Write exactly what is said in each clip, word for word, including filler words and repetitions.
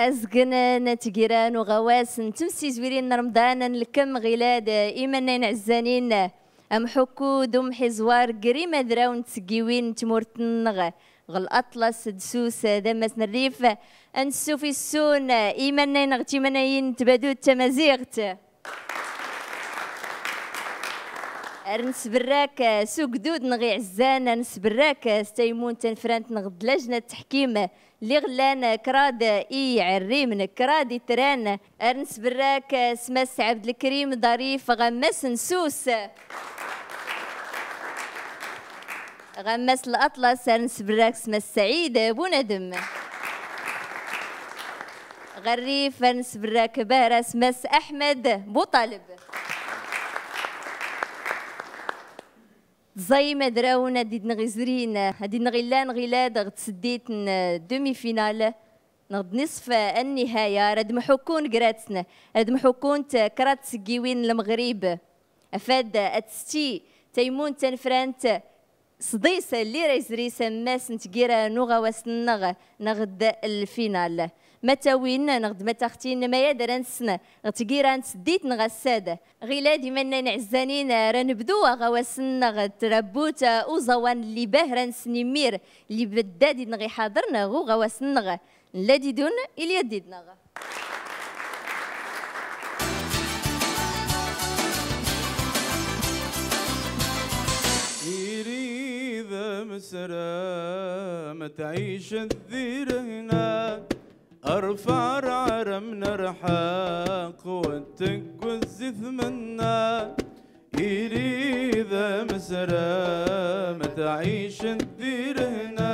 Azgen n tgira n uɣawas n temsizwirin n Remḍan, ad nlkem ɣilad imannayen ɛezzanin, amḥukku d umḥiẓwar ger imadraw n tseggewin n tmurt-nneɣ ɣer Laṭlas d Sus d ammas n rrif, ad nessuf issun imannayen ɣer timannayin n tbadut tamaziɣt. Ar nsberrak s ugdud-nneɣ iɛezzan, ar nsberrak s taymunt tanefrant-nneɣ d lajna n tteḥkim, lliɣ llan kraḍ i iɛerrimen, kraḍ itran, ar nsberrak s Mass Ɛebdelkrim Ḍarif, ɣammas n Sus. Ɣammas n Laṭlas, ar nsberrak s Mass Saɛid Bunadem. Ɣer rrif, ar nsberrak bahra s Mass Aḥmed Buṭaleb. Tẓa imadrawen ad d-nneɣ izrin, ad d-nneɣ illan ɣilad ɣer tseddit n demi-finale, neɣ d nisf n nnihaya, ara d-mḥukkun gratsen, ara d-mḥukkunt kraḍ tseggiwin n Lmeɣrib. Afad ad testi taymunt tanefrant sḍis lli ra izri s ammas n tgira n uɣawas-nneɣ neɣ d lfinal. Ma tawin neɣ d ma taxtin, ma yad ara nsen ɣer tgira n tseddit neɣ ass-ad. Ɣilad imannayen ɛezzanin, ara nebdu aɣawas-nneɣ n trabbut uẓawan lli bah ra nsen immir lli bedda di-dneɣ iḥaḍer neɣ uɣawas-nneɣ. Nella didun, ilya didneɣ. Irid amesram ad tɛic ad dirhna, arfaɛ ar amnerḥaq wa tegguz di tmenna. Irid amesram ad tɛic ad dirhna,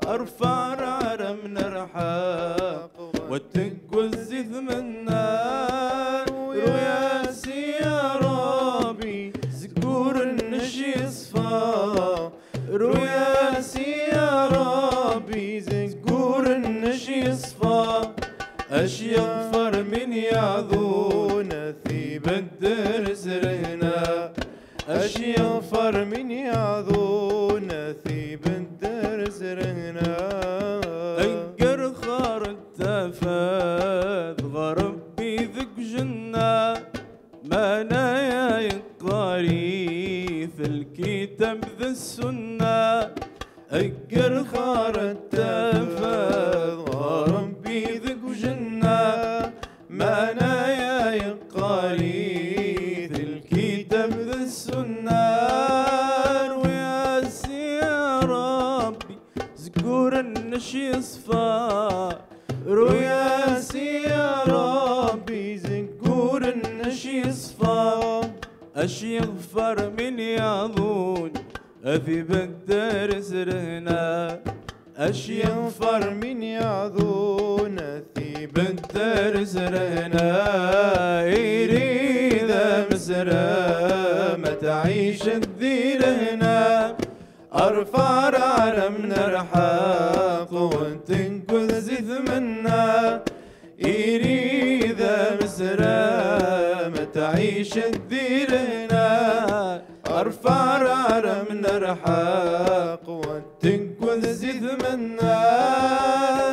arfaɛ ar amnerḥaq wa tegguz di tmenna. Ruy-as ya Rabbi zeggur-nnes yeṣfa, ruy-as ya Rabbi zeggur-nnes yeṣfa. Ac yeɣfer min yaḍun ad t-ibedder s rehna. Ac yeɣfer min yaḍun ad t-ibedder s rehna. Agger xar tafad ɣer Rebbi deg ujenna. Mana ya yeqqar-it lkitab d ssunna. Agger xar tafad ɣer Rebbi deg ujenna. Mana ya yeqqar-it lkitab d ssunna. Ruy-as ya Rabbi zeggur-nnes yeṣfa. Ruy-as ya Rabbi zeggur-nnes yeṣfa. Ac yeɣfer min yaḍun ad t-ibedder s rehna. Ac yeɣfer min yaḍun ad t-ibedder s rehna. Irid amesram ad tɛic ad dirhna, arfaɛ ar amnerḥaq wa tegguz di tmenna. Irid amesram ad tɛic ad dirhna, arfaɛ ar amnerḥaq wa tegguz di tmenna.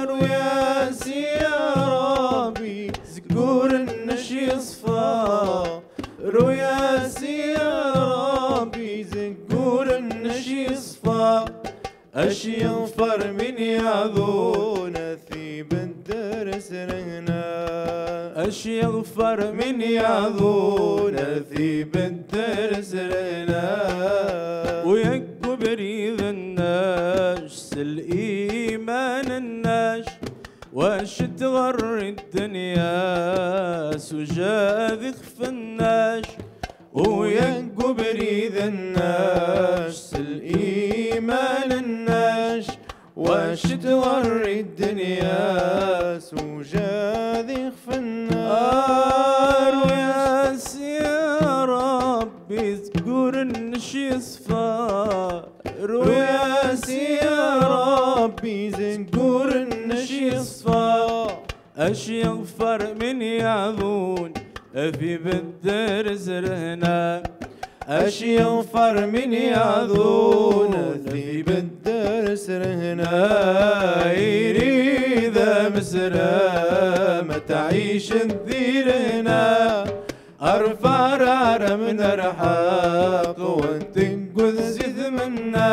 Ruy-as ya Rabbi zeggur-nnes yeṣfa. Ruy-as ya Rabbi zeggur-nnes yeṣfa. Ac yeɣfer min yaḍun ad t-ibedder s rehna. Ac yeɣfer min yaḍun ad t-ibedder s rehna. Uya deg ubrid-nnes s liman-nnes, wac tɣerri ddunya s ujad ixef nnac. Uya deg ubrid nnac s liman nnac, wac tɣerri ddunya s ujad ixef nnac. Ruy-as ya Rabbi zeggur nnac yeṣfa. Ruy-as ya Rabbi zeggur nnac yeṣfa. Ac yeɣfer min yaḍun ad t-ibedder s rehna. Ac yeɣfer min yaḍun ad t-ibedder s rehna. Irid d amesram ad tɛicen di lehna, ar far ara mnerḥaq wen teggud si tmenna.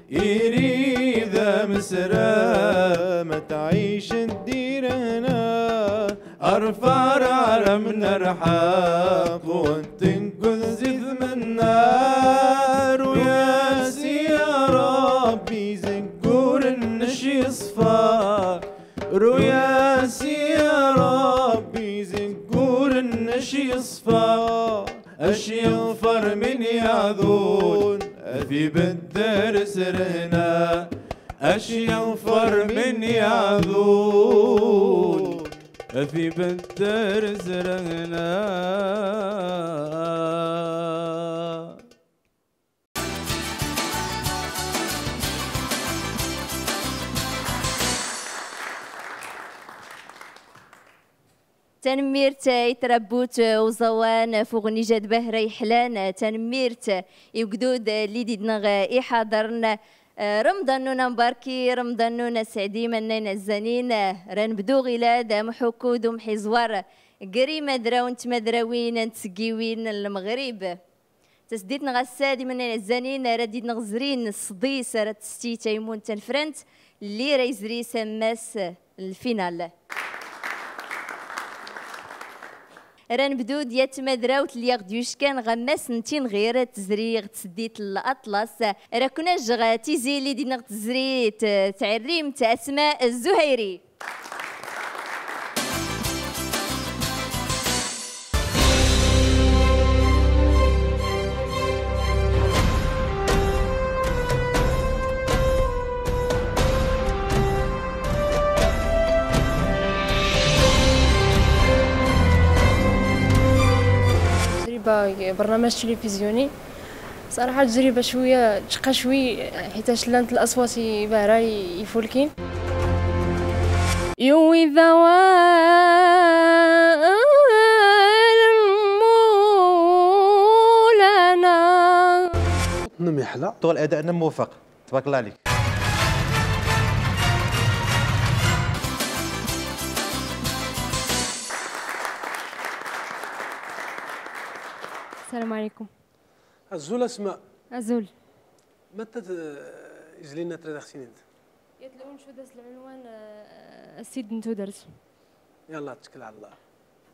Iri d amesram ad tɛicen di lehna, ar far ara mnerḥaq wen teggud si tmenna. Ruyas ya Rabbi zeggur-nnes yeṣfa, ruyas ya Rabbi zeggur-nnes yeṣfa. Ac yeḍfer min yaɛdun, ad t-ibedder s lehna. Ac yeḍfer min yaɛdun, ad t-ibedder s lehna. Tanemmirt i tṛabbut n uẓawan ɣef uɣnij-a d bahra yeḥlan. Tanemmirt i ugdud lli d-id-nneɣ iḥaḍren. Remḍan-nnun ambarki, Remḍan-nnun aseɛdi, imennayen ɛezzanin. Ra nbdu ɣilad amḥukku d umḥiẓwar ger imadraw n tmadrawin n tseggawin n Lmeɣrib. Tasdit-nneɣ ass-a d imennayen ɛezzanin ara d-id-nneɣ zrin sḍis ara testi Taymunt Tanefrant, lli ra yezri s ammas n lfinal. Ra nbdu d yat tmadrawt lli aɣ-d-yuckan ɣ ammas n tinɣir, tezri ɣ tseddit n Laṭlas. Ra ken-ajjeɣ tizi lli d-id-nneɣ tezri t-, tɛerrimt Asma Zuhayri. تجربة برنامج تلفزيوني. صراحة تجربة شوية تشقى شوي، حيتاش لانت الأصوات يبارا يفولكين. يوي ذوال مولانا. نمي حلا. طول أداء موفق. تبارك الله عليك. السلام عليكم. أزول أسماء. أزول. متى ت-، يزلينا ترى داخل سنين؟ يتلون شو داس العنوان، آه، السيد نتودرت. يلا، اتكل على الله.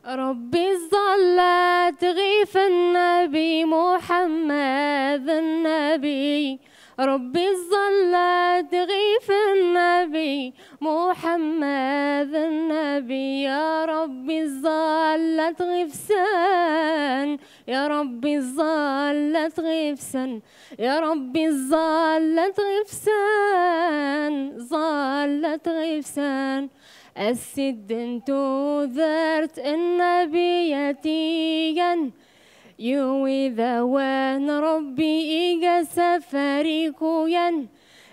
ربي الصلاة غيف النبي محمد النبي. ربي الصلاة غيف النبي محمد النبي. يا ربي الصلاة غيف سن، يا ربي الصلاة غيف سن، يا ربي الصلاة غيف سن، الصلاة غيف سن. السد انتو ذرت النبي يتيا. يوي ذوان ربي إيجا سفري كويا.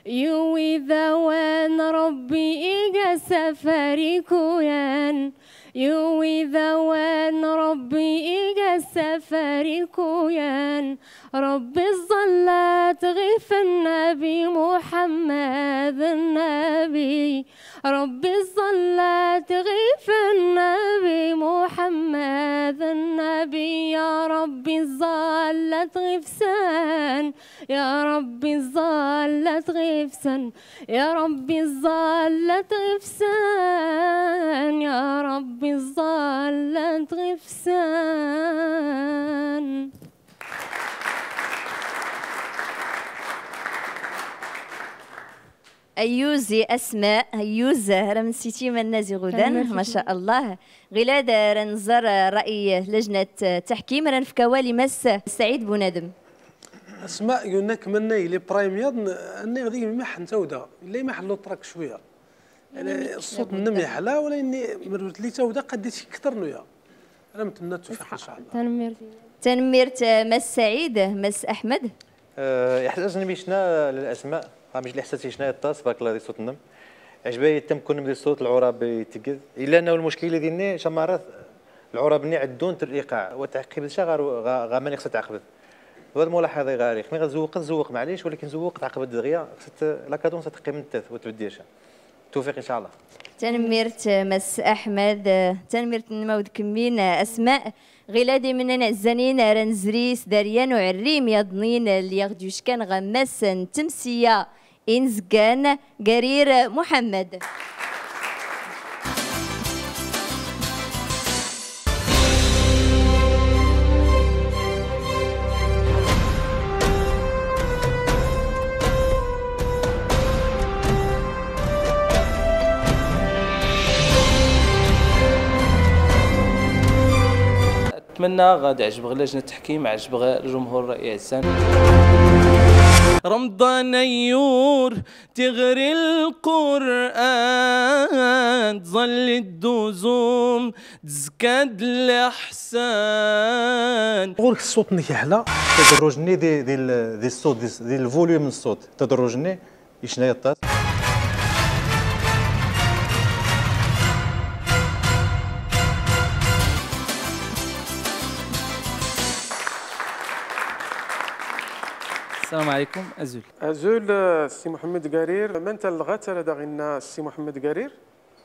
يوي ذوان ربي إيجا سفري كويا. يوي ذوان ربي إيجا سفري كويا. ربي الصلاة غيف النبي محمد النبي. ربي الصلاة غيف النبي محمد النبي. يا ربي الصلاة غيف سن، يا ربي الصلاة غيف سن، يا ربي الصلاة غيف سن، يا ربي الصلاة غيف سن. Ayyuz i Asma, ayyuz, ra mnessiti iman-nna zi ɣudan, ma ca Allah. Ɣilad, ra nẓer, eh, ra'y lajnat, eh, taḥkim, ra nefk awal i Mass Saɛid Bunadem. Asma, yunnak manna ili prime yaḍ, n-, anni ɣ di imaḥ n tawda, illa imaḥ n l'autre track cwiya. يعني الصوت نمي حلا، ولا إني مرت لي تاودا قديت كثر نويا. أنا متمنى التوفيق إن شاء الله. Tanemmirt. Tanemmirt, eh, Mass Saɛid, Mass Ahmed. Eh, iḥla-, azen mi cna, eh, l'asma, ɣa mec l'iḥsas i cna yeṭṭas, تبارك الله di ṣṣut-nnem. Ɛejba-yi tamkunem di ṣṣut, lɛurab yettged. Illa annahu lmuckil i dinni, ca marat lɛurab-nni ɛeddun-t l'iqaɛ, wa tɛeqqibed ca ɣa, ɣa, ɣa mani xas tɛeqqibed. D wad mulaḥaḍa i ɣari, xmi ɣa tzewwqed, zewweq, maɛlic, walakin zewweq tɛeqqbed dɣiya, xas la cadence ad teqqim nettat, wa tbeddir ca. Tawfiq, inchallah. Tanemmirt, eh, Mass Aḥmed, eh, tanemmirt n ma ur d-kemmlin, eh, Asma. Ɣilad imnenn iɛezzanen, ara nezri s daryan uɛerrim yaḍnin lli ɣ-d-yuckan ɣer Mass n temsiya inzgan, Garir Muḥemmed. Ttmennaɣ ad ɛejbeɣ lajna n ttḥkim, ɛejbeɣ ljumhur iɛezzan. Remḍan ayyur, tiɣri n Lqur'an, tẓallit d uzum, tezkka d leḥsan. Ɣur-k ṣṣut-nnek yeḥla, tadrujt-nni di, di l-, di ṣṣut, di, di lvulum n ṣṣut, tadrujt-nni yecna aṭas. السلام عليكم، azul. Azul, eh, Ssi Muḥemmed Garir. Man talɣat ara d aɣ-inna Ssi Muḥemmed Garir?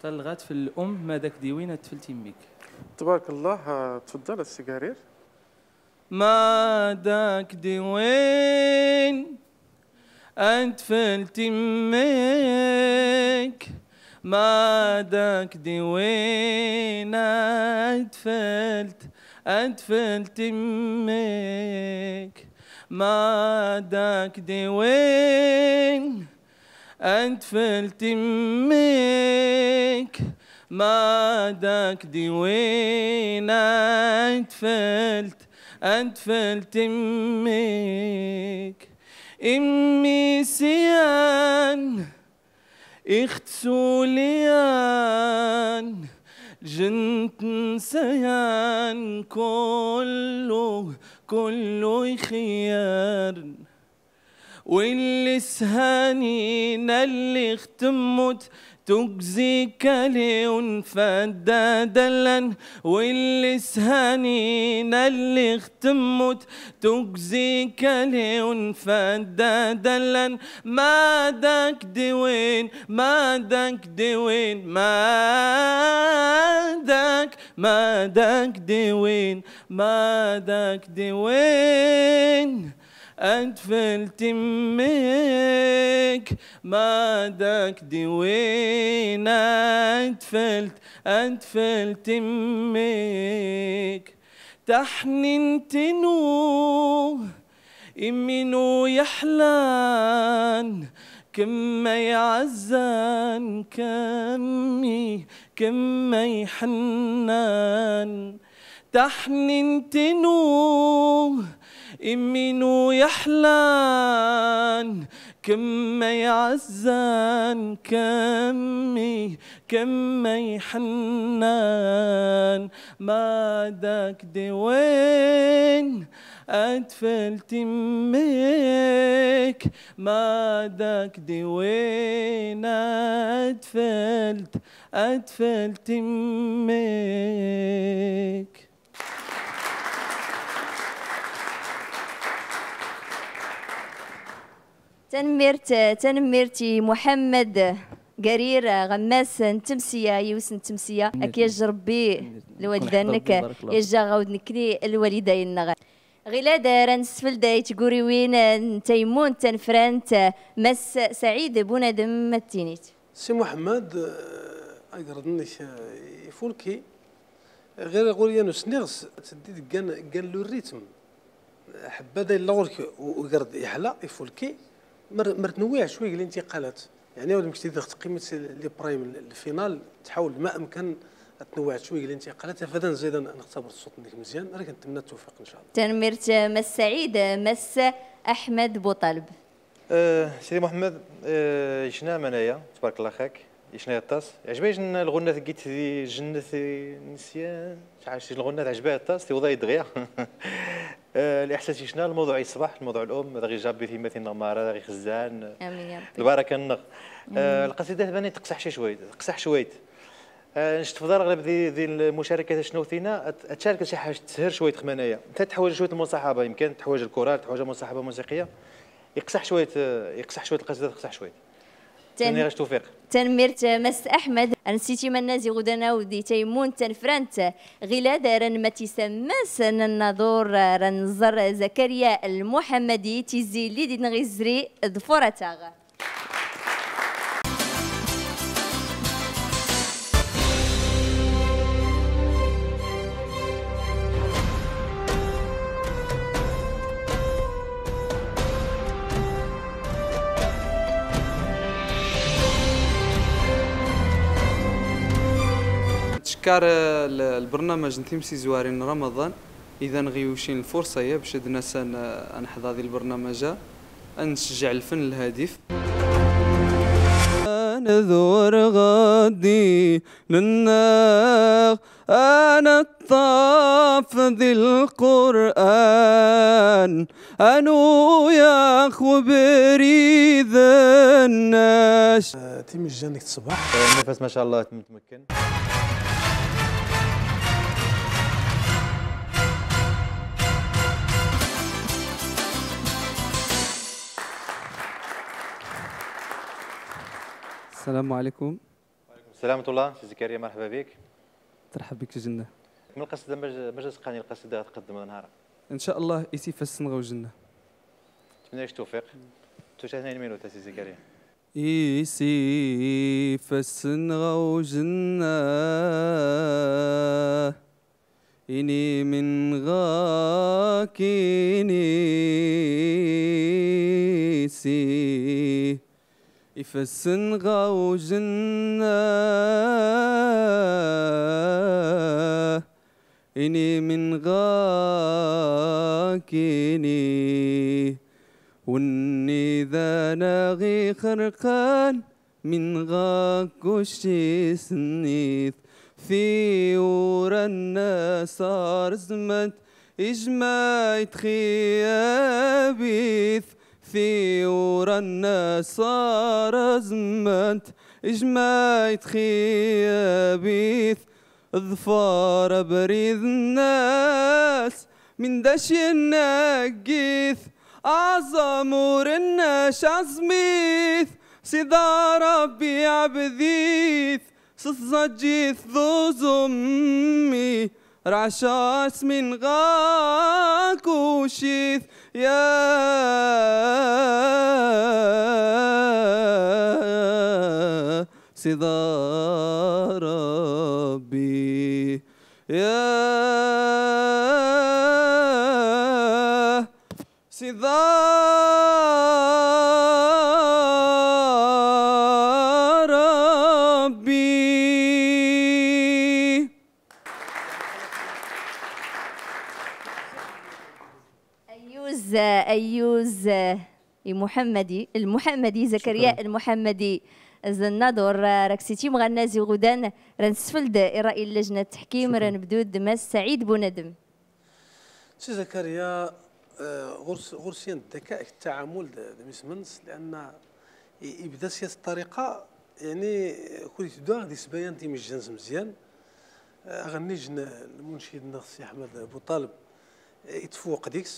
Talɣat f lum, ma d ak-d-iwin ad tfelt immi-k. Tbarek Allah, eh, tfeḍḍel a Ssi Garir. Ma d ak-d-iwin ad tfelt immi-k, ma d ak-d-iwin ad tfelt, ad tfelt immi-k, ma d ak-d-iwin ad tfelt immi-k, ma d ak-d-iwin ad tfelt, ad tfelt immi-k. Immi s yan, ix tsuli yan, lǧennet nsa yan, kullu, kullu ix yirn. Willi s hanin alli ɣ tmmut tugzi kaliwn faddad allan, willi s hanin alli ɣ tmmut tugzi kaliwn faddad allan. Ma d ak-d-iwin, ma d ak-d-iwin, ma d ak-, ma d ak-d-iwin, ma d ak-d-iwin ad tfelt immi-k, ma d ak-d-iwin ad tfelt, ad tfelt immi-k. Taḥnint inu, immi inu yeḥlan, kemm ay ɛezzan, kemmi, kemm ay ḥennan. Taḥnint inu, immi inu yeḥlan, kemm ay ɛezzan, kemmi, kemm ay ḥennan. Ma d ak-d-iwin ad tfelt immi-k, ma d ak-d-iwin ad tfelt, ad tfelt immi-k. Tanemmirt, tanemmirt i Muḥemmed Garir, aɣemmas n temsiya, yiwet n temsiya, ad k-yajj Rebbi lwalida-nnek, yajj-aɣ-awd nekkni lwalida-nneɣ. Ɣilad ara nesfeld i tguriwin n tayemmunt tanefrant, Mass Saɛid Bunadem, ma d-tinit. Si Muḥemmed, eh, agerḍ-nnek, eh, ifulki, ɣir ɣur yan usniɣes, teddi deg gan, gan le rythme. Ḥebba da yella ɣur-k u-, ugerḍ yeḥla, ifulki, mer, mer tnewwiɛ cwi g lintiqalat. Yeɛni, ad mkti dax tqimit li prime, li final, tḥawel ma amkan ad tnewwiɛ cwi g lintiqalat, afad ad nzid ad nextaber ṣṣut-nnek mzyan, rek ntemna ttewfiq, ncallah. Tanemmirt, Mass Saɛid, Mass Aḥmed Buṭaleb. Eh, Sidi Muḥemmed, eh, yecna manaya, tbarek Allah xak, yecna aṭas. Yeɛjeb-iyi lɣunna tgit di Lǧennet Nisyan, lɣunna teɛjeb-iyi aṭas, tiwḍa-yi dɣi. Eh, liḥsas yecna, lmawḍuɛ yeṣbeḥ, lmawḍuɛ lum, ad aɣ-ijabbi tiyemmatin-nneɣ merra, ad aɣ-ixezzan. Amin ya Rebbi. Lbaraka-nneɣ. Eh, lqasida tban-iyi teqseḥ cwayt, teqseḥ cwayt. Eh, ncetfeḍ aɣleb di, di lmucarakat tacnawt-inna, ad, ad tcarek si ḥaǧa teshel cwayt x manaya. Nta teḥwaǧ cwayt lmuṣaḥaba, yemkan teḥwaǧ lkural, teḥwaǧ muṣaḥaba musiqiya. Iqseḥ cwayt, eh, iqseḥ cwayt lqasida, teqseḥ cwayt. Tanemmirt, Mass Ahmed. Ar nsiti ma nna zi ɣudan awd i tayemmunt tanfrant, ɣilad ara nmati s ammas n nnaḍur, ara nẓer Zakariya Lmuḥemmadi, tizi lli d-inɣ izri d Furataɣ. Ttcekkar, eh, l-, lbernameǧ n timsizwarin n Ramaḍan, idan ɣ-iwcin lfurṣa-ya bac ad nasan, eh, ad neḥḍa di lbernameǧ-a, ad ncejjeɛ lfen lhadif. Ad ur ɣaddi nennaɣ, ad neṭṭaf di Lqur'an, ad nuyax ubrid nnas. Eh, timejja-nnek ṣṣbeḥ. Eh, nafas, ma ca Allah, tmetmek. السلام عليكم. وعليكم السلام ورحمة الله. سي زكريا، مرحبا بك. ترحب بك جنة. من القصيدة، ماج-، ماجا سقاني القصيدة غتقدم نهار؟ إن شاء الله، إيسي فاس سنغا وجنة. نتمنى لك التوفيق. توشا هنا المينوت، سي زكريا. Isi ifassen ɣ ujnah, ini min ɣ-k inisi. Ifassen ɣ ujnah, ini min ɣ-k ini. Wenni d anaɣ ixerqan min ɣ-k ucci snit. Tiwra-nnes rzment, ijmaɛ-it xiyabit. Tiwra-nnes rzment, ijmaɛ-it xiyabit. Ḍfer abrid-nnes min dac yennaggit, aẓamur-nnes aẓmit, Sidi Ṛebbi ɛbdit, s tẓaǧǧit d uẓummi, rɛac-as min ɣ-k uccit, ya Sidi Ṛebbi, ya Sidi Ṛebbi. Ayyuz, ayyuz, i Muḥemmadi, Lmuḥemmadi, Zakariya Lmuḥemmadi. Z nnaḍur, rak s timɣanna zi ɣudan, ra nsfeld i ṛṛay n lajna n tteḥkim, ra nbdu d Mass Saɛid Bunadem. Si Zakariya, eh, ɣur-s, ɣur-s yan ddaka fi ttaɛamul d, d mmi-s-nnes, lianna i-, ibda s yat ṭṭariqa, yani, kud iteddu ad isbayan timejja-nnes mezyan. Eh, aɣ-nnijen lmuncid-nneɣ Si Ḥmed Buṭaleb, eh, itfewweq deg-s.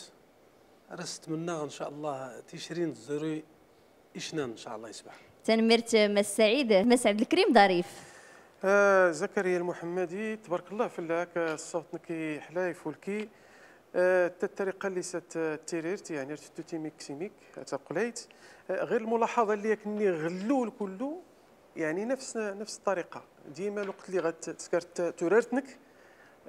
Ar as-tmennaɣ, ncallah, ticrin d ẓẓuri icnan, ncallah, isbaḥ. Tanemmirt, Mass Saɛid. Mass Ɛebdelkrim Ḍarif. Ah, Zakariya Lmuḥemmadi, tbarek Allah fell-ak, ah, ṣṣawt-nnek iḥla, ifulki. Ah, ta ṭṭariqa lli s at, ah, tirirt, yani, ar tettu timik s imik, ad taqlayt. Ah, ɣir lmulaḥaḍa lli akkenni ɣ llewl kullu, يعني نفس، نفس الطريقة. ديما الوقت اللي غتسكر ت-، تورارتنك،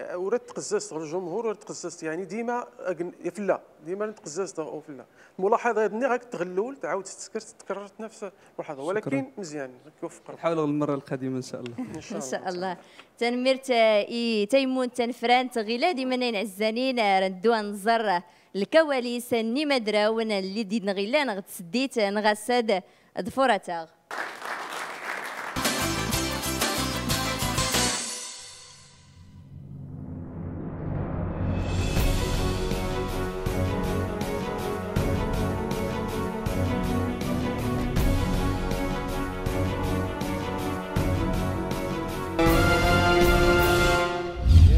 آه، ورا تقززت غير الجمهور، ورا تقززت، يعني ديما أجن-، يفلا، ديما تقززت وفلا. الملاحظة هاد الني غاك تغلول، تعاود تسكر، تكررت نفس الملاحظة، ولكن شكرًا. مزيان، راك يوفق ربي. نحاول المرة القادمة إن شاء الله. إن شاء الله. Tanemmirt, eh, i tayemmunt tanfrant, ɣilad imennayen ɛezzanin, eh, ra neddu ad nẓer lkawalis n imadrawen lli d-inɣilan ɣ tseddit n ɣassad d Furataɣ.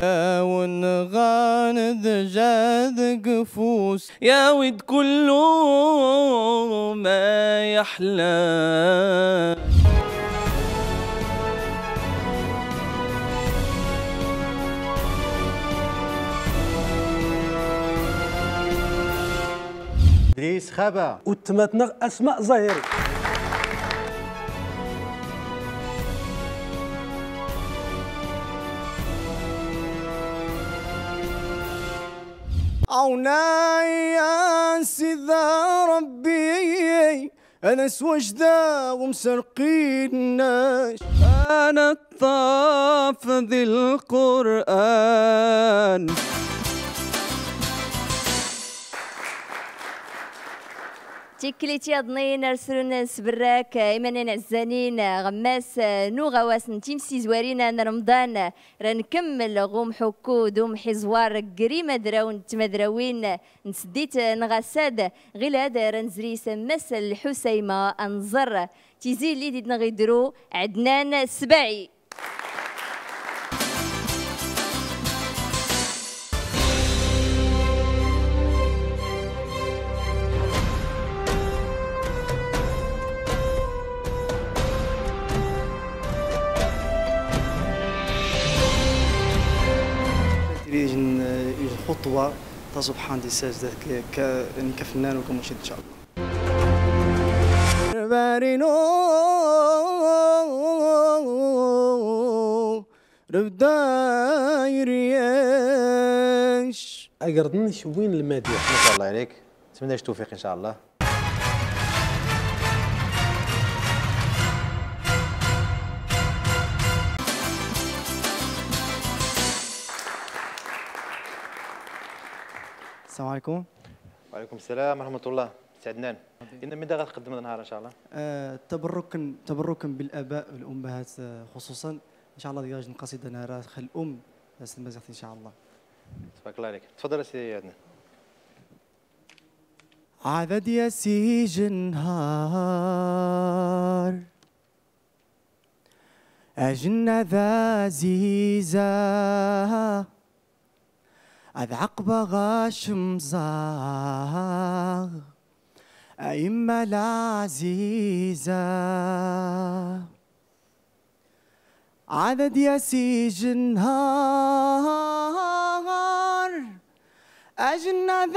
Yawen ɣa Nedja deg ufus, yawi-d kullu ma yeḥla. Idris Xaba. Weltma-tneɣ Asma Zahiri. Ɛawnay a Sidi Ṛebbi, ad as-wejdeɣ umserqi-nnek. Ad neṭṭef di Lqur'an. Tiklit yaḍnin ar srun s berrak, imanen ɛezzanin, ɣ mass n uɣawas n timsizwarin n Remḍan, ra nkemmel ɣ umḥukku d umḥiẓwar ger imadrawen d tmadrawin n tseddit n Ɣassad, ɣilad ra nezri s mass Lḥusayma, ad nẓer tizi lli d-idneɣ idru Ɛednan Sbaɛi. Une خطوة تصبح عندي ساجدة ك-، ك-، كفنان وكمنشد إن شاء الله. Rbarino, rebda yiryac. Agerḍ-nnek win lmadiḥ. ما شاء الله عليك. نتمنى التوفيق إن شاء الله. السلام عليكم. وعليكم السلام ورحمة الله. سي عدنان، إن من دا غتقدم النهار إن شاء الله؟ آه، تبركا، تبركا بالآباء والأمهات، آه، خصوصا. إن شاء الله ديجاج القصيدة نهار خل الأم، آه، سي المزيغ إن شاء الله. تبارك الله عليك. تفضل سي عدنان. Ɛadad-as ijenhar, ajenna d aziza. Ad ɛaqbeɣ acemẓaɣ, a yemma laɛziza. Ɛadad-as ijenhar, ajenna d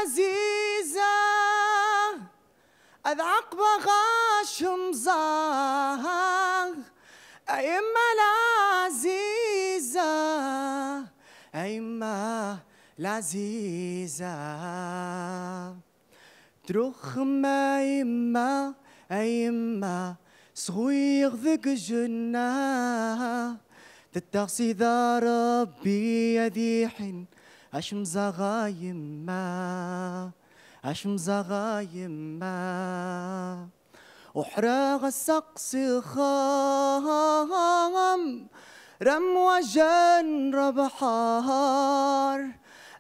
aziza. Ad ɛaqbeɣ acemẓaɣ, a yemma laɛziza, a yemma laɛziza. Truxem a yemma, a yemma, sɣuyeɣ deg jjenna. Tettaɣ sida Ṛebbi ad iḥin, acemẓaɣ a yemma. Acemẓaɣ a yemma. Uḥraɣ asaqsi xam, ramwajan rebḥar,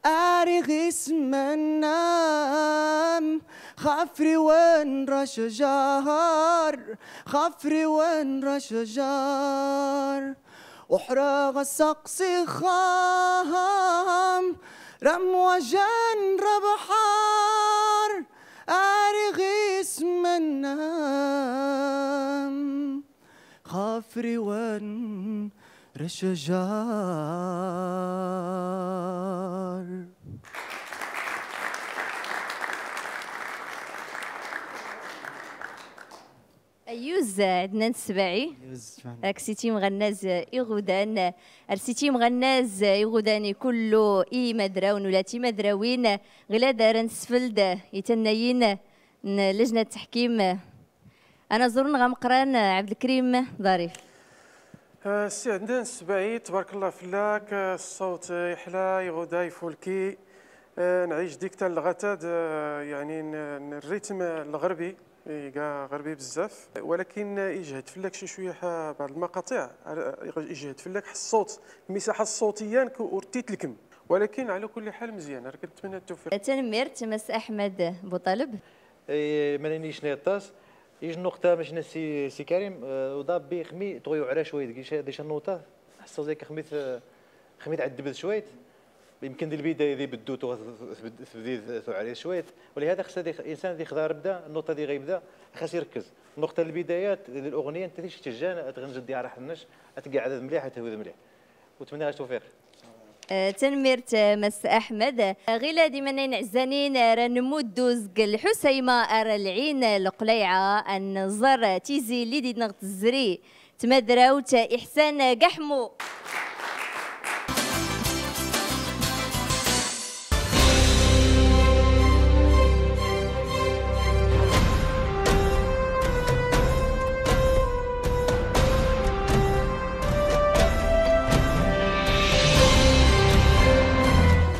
ariɣ isem-nnem, xafriwen racajar, xafriwen racajar. Uḥraɣ asaqsi xam, ramwajan rebḥar, ariɣ isem-nnem, xafriwen racajar. Ayyuz, Ɛednan Sbaɛi. Ayyuz, tifeḥ. Ar siti mɣannaz iɣudan, ar siti mɣannaz iɣudan i kullu imadrawen ula timadrawin, ɣilad ara nsfeld i tannayin n lejna n tteḥkim. Anaẓur-nneɣ ameqqran, Ɛebdelkrim Ḍarif. Ah, ssi Ɛednan Sbaɛi, tbarek Allah fell-ak, ah, ṣṣawt, ah, yeḥla, iɣuda, ifulki. Ah, nɛic dik ta n lɣatad, ah, yeɛni n, n rritm lɣerbi. Iga ɣerbi bzzaf, walakin ijhed fell-ak ci cwiya, ah, bɛḍ lmaqaṭiɛ, ah, ijhed fell-ak ḥṣṣut, lmisaḥa ṣṣutiya ur t-itlkem. Walakin, ɛla kulli ḥal, mezyan, ar k-nttmenna ttuffiq. Tanemmirt, Mass Aḥmed Buṭaleb. Eh, mani icna aṭas, ij nnuqṭa ma cna ssi, ssi Karim, eh, uḍabbi xmi tɣuy uɛra cwayt, di ca nnuqṭa, ḥṣṣaɣ zik xmi t-, xmi tɛeddbd cwayt. يمكن دي البداية دي بدو تو-، تبد-، تبدي ثعري شوية، ولهذا خص هذه الإنسان ذي خضار بدا، النقطة دي غيبدا، خاص يركز. النقطة البداية للأغنية أنت ذي شتجان، أتغنج دي عرح النش، أتقعد مليح، أتهوذ مليح. وتمنى التوفيق. آه، تنميرت، آه، مس أحمد. آه، غيلا ديما نين عزانين، آه، راه نمودو زق الحسيمة، آه، راه العين، آه، القليعة، أن زر تيزي اللي دي نغت الزري. تمدراوت إحسان قحمو.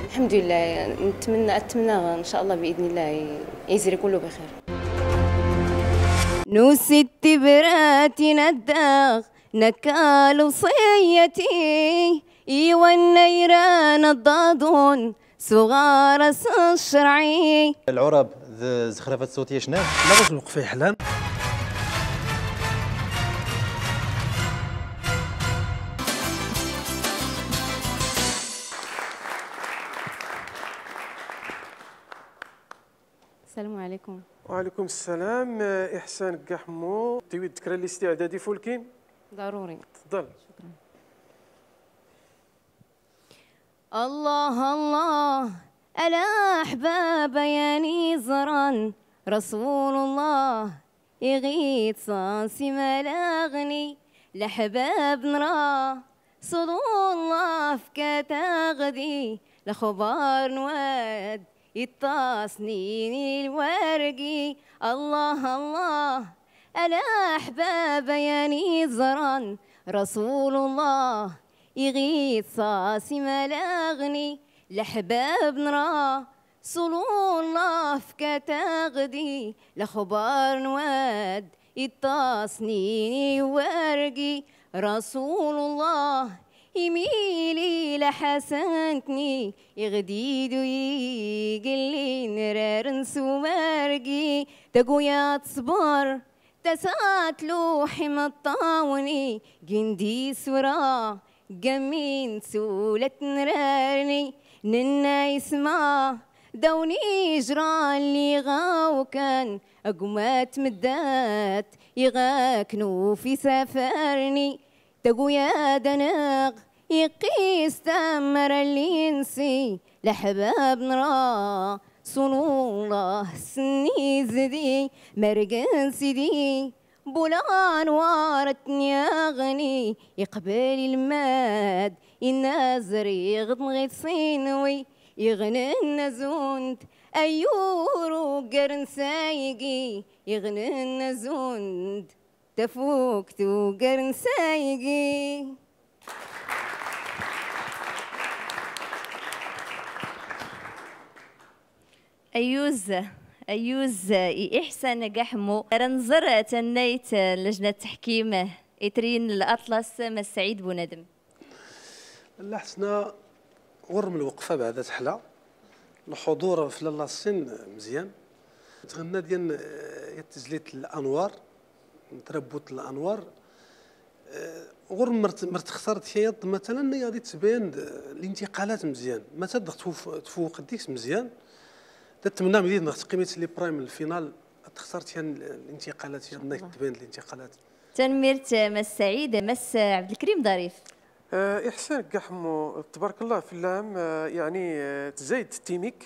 الحمد لله، نتمنى، أتمنى إن شاء الله بإذن الله يزري كله بخير. نوسي التبراتي نداغ نكال وصيتي، إيوا النيران الضادون صغار الشرعي. العرب ذ-، زخرفة صوتية شنو؟ لا، غوص نوقف في حلام. السلام عليكم. وعليكم السلام. آه، إحسان قحمو، تيوي الذكرى الاستعدادي فولكين؟ ضروري. تفضل. شكرا. الله الله، ألا أحباب يا نيزران، رسول الله يغيث صاصي ملاغني، لحباب نرى صلو الله فكات غدي، لخبار نواد يتصنيني الورقي. الله الله، ألا أحباب يا نيزران، رسول الله يغيث صاصي ملاغني، لحباب نرى صلو الله فكات غدي، لخبار نواد يتصنيني ورقي. رسول الله يميلي لحسنتني، يغديد ويقلي نرار نسوارقي. تقويا تصبر تسات لوحي مطاوني، جندي سورا جمين سولة نرارني، ننا يسمع دوني جرى اللي غاوكان، أقمات مدات يغاكنو في سفرني. تقويا دنق يقيس تمر الإنسي، لحباب نرى صنو الله سني زدي، مرقن سيدي بولان وارتني أغني، يقبل الماد إنا زريغ دمغي صينوي، يغنن زوند أيورو قرن سايقي، يغنن زوند تفوك تو قرن سايقي. Ayyuz, ayyuz i Iḥsan Gaḥmu. Ra nẓer tannayt n lejna n tteḥkim, itri n Laṭlas, Mass Saɛid Bunadem. Lḥesna, ɣur-m lweqfa beɛda teḥla, lḥudur f lalla ṣṣin mezyan. Tɣenna dyan, eh, yat tezlit Lanwar, n trabbut Lanwar. Eh, ɣur-m mer t-, mer textareḍ kra yaḍ, matalan, yaḍ ittbayan-d, eh, lintiqalat mezyan. Matalan, tfuf-, tfufeḍ deg-s mezyan. Da tmennaɣ mdid neɣ teqqim-itt les primes, le final, ad textareḍ kra n lintiqalat yaḍ, nna tbayan-d lintiqalat. Tanemmirt, Mass Saɛid. Mass Ɛebdelkrim Ḍarif. آه، إحسان كاع حمو، تبارك الله في اللام، آه، يعني، آه، تزايد تيميك،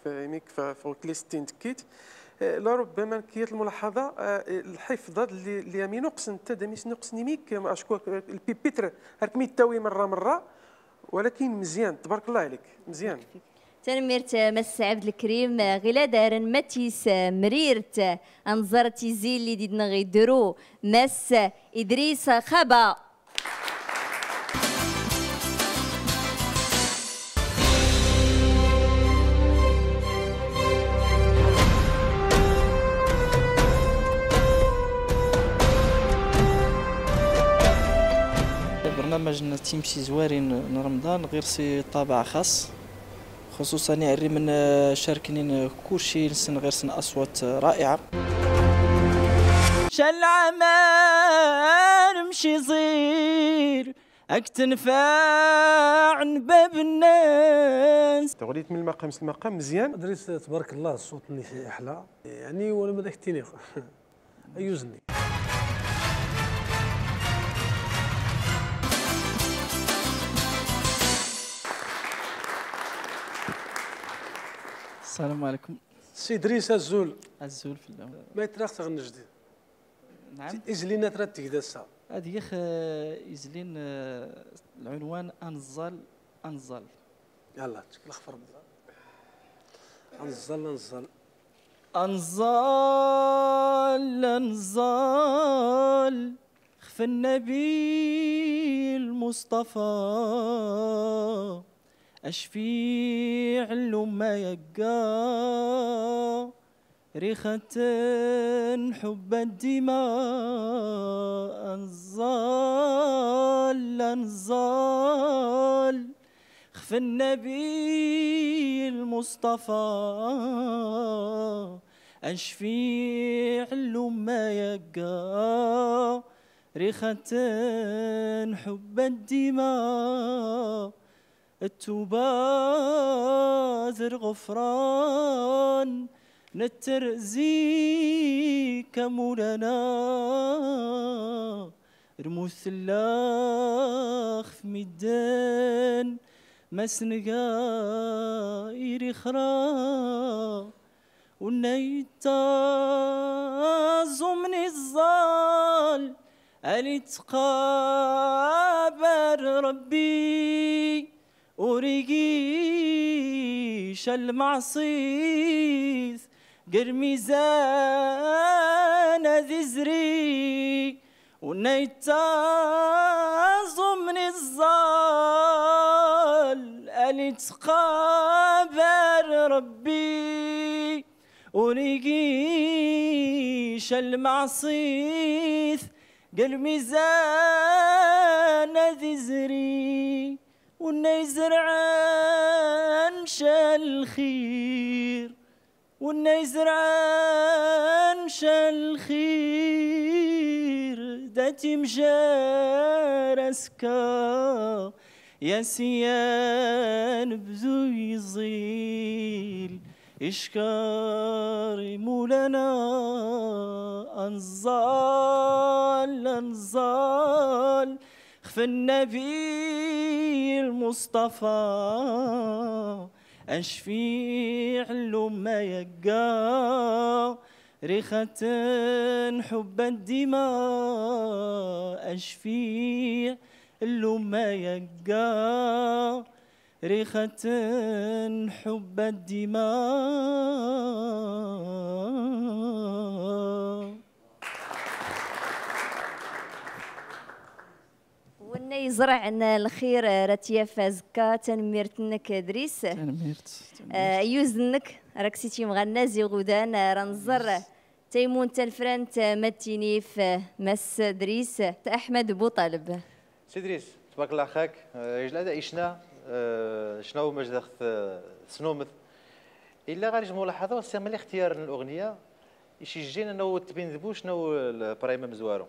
فيميك ف-، فوق لي ستين دكيت. آه، لربما كيات الملاحظة، آه، الحفظ هذا اللي، اللي يامي نقص، انت داميس نقص نيميك، ما أشكوك، آه، البيبيتر هاك ميتاوي مرة مرة، ولكن مزيان، تبارك الله عليك، مزيان. Tanemmirt, Mass Ɛebdelkrim. Ɣilad ar nmatis mrirt, ad nẓer tizi lli d-idneɣ idru Mass Idris Xaba. برنامج n timsizwarin n Remḍan ɣir-s ṭṭabeɛ xaṣ. خصوصا يعري من، آه، شاركنين، آه، كلشي نسن غير سن أصوات، آه، رائعة. شل عمان مشي زير Ak tenfaɛ n bab-nnes. Taɣlit min lmaqam s lmaqam, mezyan. Dris, tbarek llah, ṣṣut-nni iḥla. Yeɛni, wala ma dak ttiniɣ. Ayyuz-nni. Ssalam ɛalaykum. Si Dris, azul. Azul fell-am. Ma i tra ad tɣenneḍ jdid? Naɛam. Izlin a tra ad tged ass-a? Ad geɣ, eh, izlin, eh, lɛunwan Anẓal, Anẓal. Yalla, ttkel xf Rebbi. Anẓal, Anẓal. Anẓal, Anẓal, xf Nnabi Lmuṣṭafa, acfiɛ n lumma yagga, rixat n ḥubb d ddima. Anẓal, Anẓal, xf Nnabi Lmuṣṭafa, acfiɛ n lumma yagga, rixat n ḥubb d ddima. Ttuba d lɣefran, netter zik a Mulana. Lmut tella xf midden, ma s nga i rixra. Unna yettaẓum n iẓẓal, a l-ittqabar Rebbi, ur igic a lmeɛṣit, g lmizan ad izri. Unna yettaẓum n iẓẓal, a l-ittqabar Rebbi, ur igic a lmeɛṣit, g lmizan ad izri. Unna yezreɛ nca lxir, Unna yezreɛ nca lxir, da timjar aska, ya syan bdu iẓil, icekkeṛ i Mulana. Anẓal, anẓal, xf Nnabi Lmuṣṭafa, acfiɛ n lumma yagga, rixat n ḥubb d ddima. Acfiɛ n lumma yagga, rixat n ḥubb d ddima. Unna yezreɛn lxir, eh, ra t-yaf azekka. Tanemmirt-nnek, Dris. Tanemmirt, tanemmirt. Eh, ayyuz-nnek, rak s-itimɣan n aziɣudan, eh, ra nẓer taymunt tanfrant, eh, ma d tinif, eh, Mass Dris, eh, Aḥmed Buṭaleb. Si Dris, tbarek llah xak, eh, ijlad icna, eh, cna u majdax t-, tesnumet. Illa ɣer ij mulaḥaḍa, wassiɣ mliḥ ixtiyar n luɣniya, icijjin annaw tbin d buc, annaw l-, prayma mezwaru.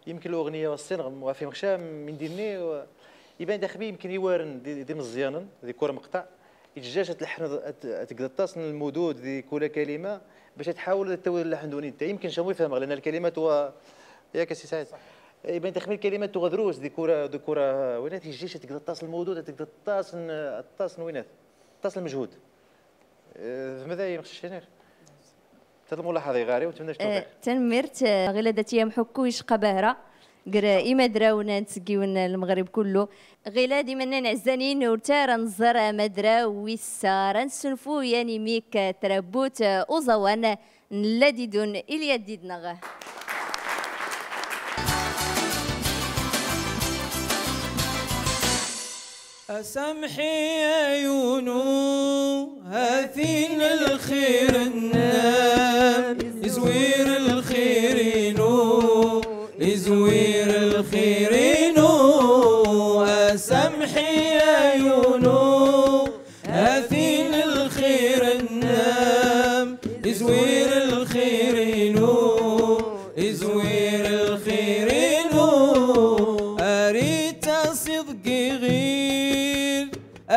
Yemken luɣniya wassin ɣef imɣca min dinni, iban daxbi yemken iwaren d, d imeẓyanen di kul meqṭeɛ. Iǧǧac ad tleḥneḍ, ad, ad tegdeḍ aṭas n lmudud di kul kalima, bac ad tḥawel ad tawid llaḥn d unita. Yemken camu ifehmeɣ, lana lkalimat wa, yak a si Saɛid? Iban daxbi lkalimat tuɣa drus di kul, di kul winat, iǧǧac ad tegdeḍ aṭas n lmudud, ad tegdeḍ aṭas n, aṭas n winat, aṭas n lmejhud. Eh, d mada yemxeccinir. Tad lmulaḥaḍa iɣari, u tmenna Eh, tawfiq. Tanemmirt, eh, ɣilad ad t-yamḥukku icqa bahra, gr imadraw n tseggin n Lmeɣrib kullu. Ɣilad imennan ɛezzanin, ur ttara nẓer amadraw wis sa, ra nsunfu yan imik, eh, trabut, eh, uẓawan, nella didun ilya didneɣ. Asamḥi ay unu, hatin lxir-nnem, izwir lxir-inu, izwir lxir-inu. Asamḥi ay unu, hatin lxir-nnem, izwir lxir-inu, izwir lxir-inu. Arit-as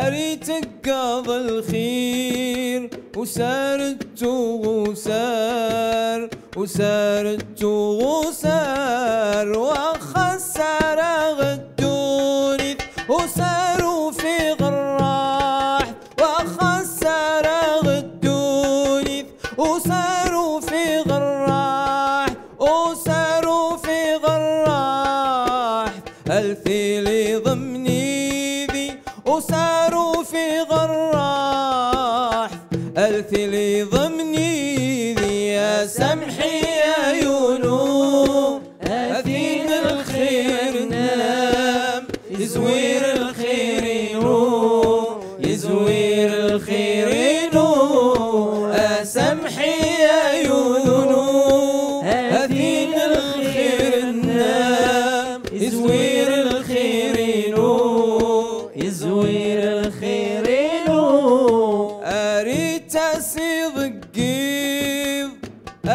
Ar iteggeḍ lxir, usar ttuɣ usar, usar ttuɣ usar, waxxa ssaraɣ ddunit, usar ufiɣ rraḥt, waxxa ssaraɣ ddunit, usar ufiɣ rraḥt, usar ufiɣ rraḥt. Ar tiliḍ mnidi, usar ufiɣ rraḥt. Ar tiliḍ mnidi, a samḥi a yunu. Hatin lxir-nnem, izwir lxir-inu, izwir lxir-inu, a samḥi a yunu. Hatin lxir-nnem, izwir lxir-inu, izwir lxir-inu. Ar ittasiḍ deg yiḍ,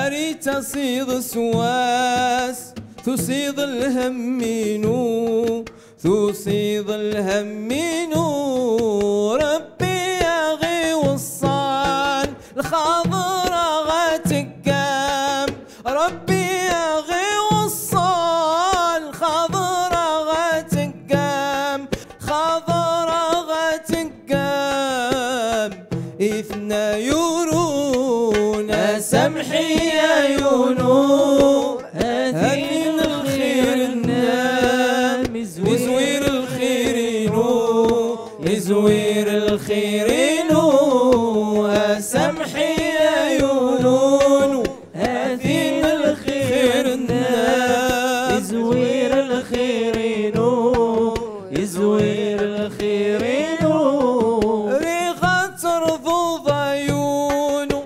ar ittasiḍ s wass, tusiḍ lhemm-inu, tusiḍ lhemm-inu. Rebbi a ɣ-iweṣṣal, lxaḍra ɣa teggam. Rebbi a ɣ-iweṣṣal, lxaḍra ɣa teggam. Xaḍra ɣa teggam, itna yurun, a samḥi a yunu. Hatin lxir-nnem, izwir lxir-inu, izwir lxir-inu, a samḥi a yunu. Hatin lxir-nnem, izwir lxir-inu, izwir lxir-inu. Riɣ ad terḍuḍ a yunu,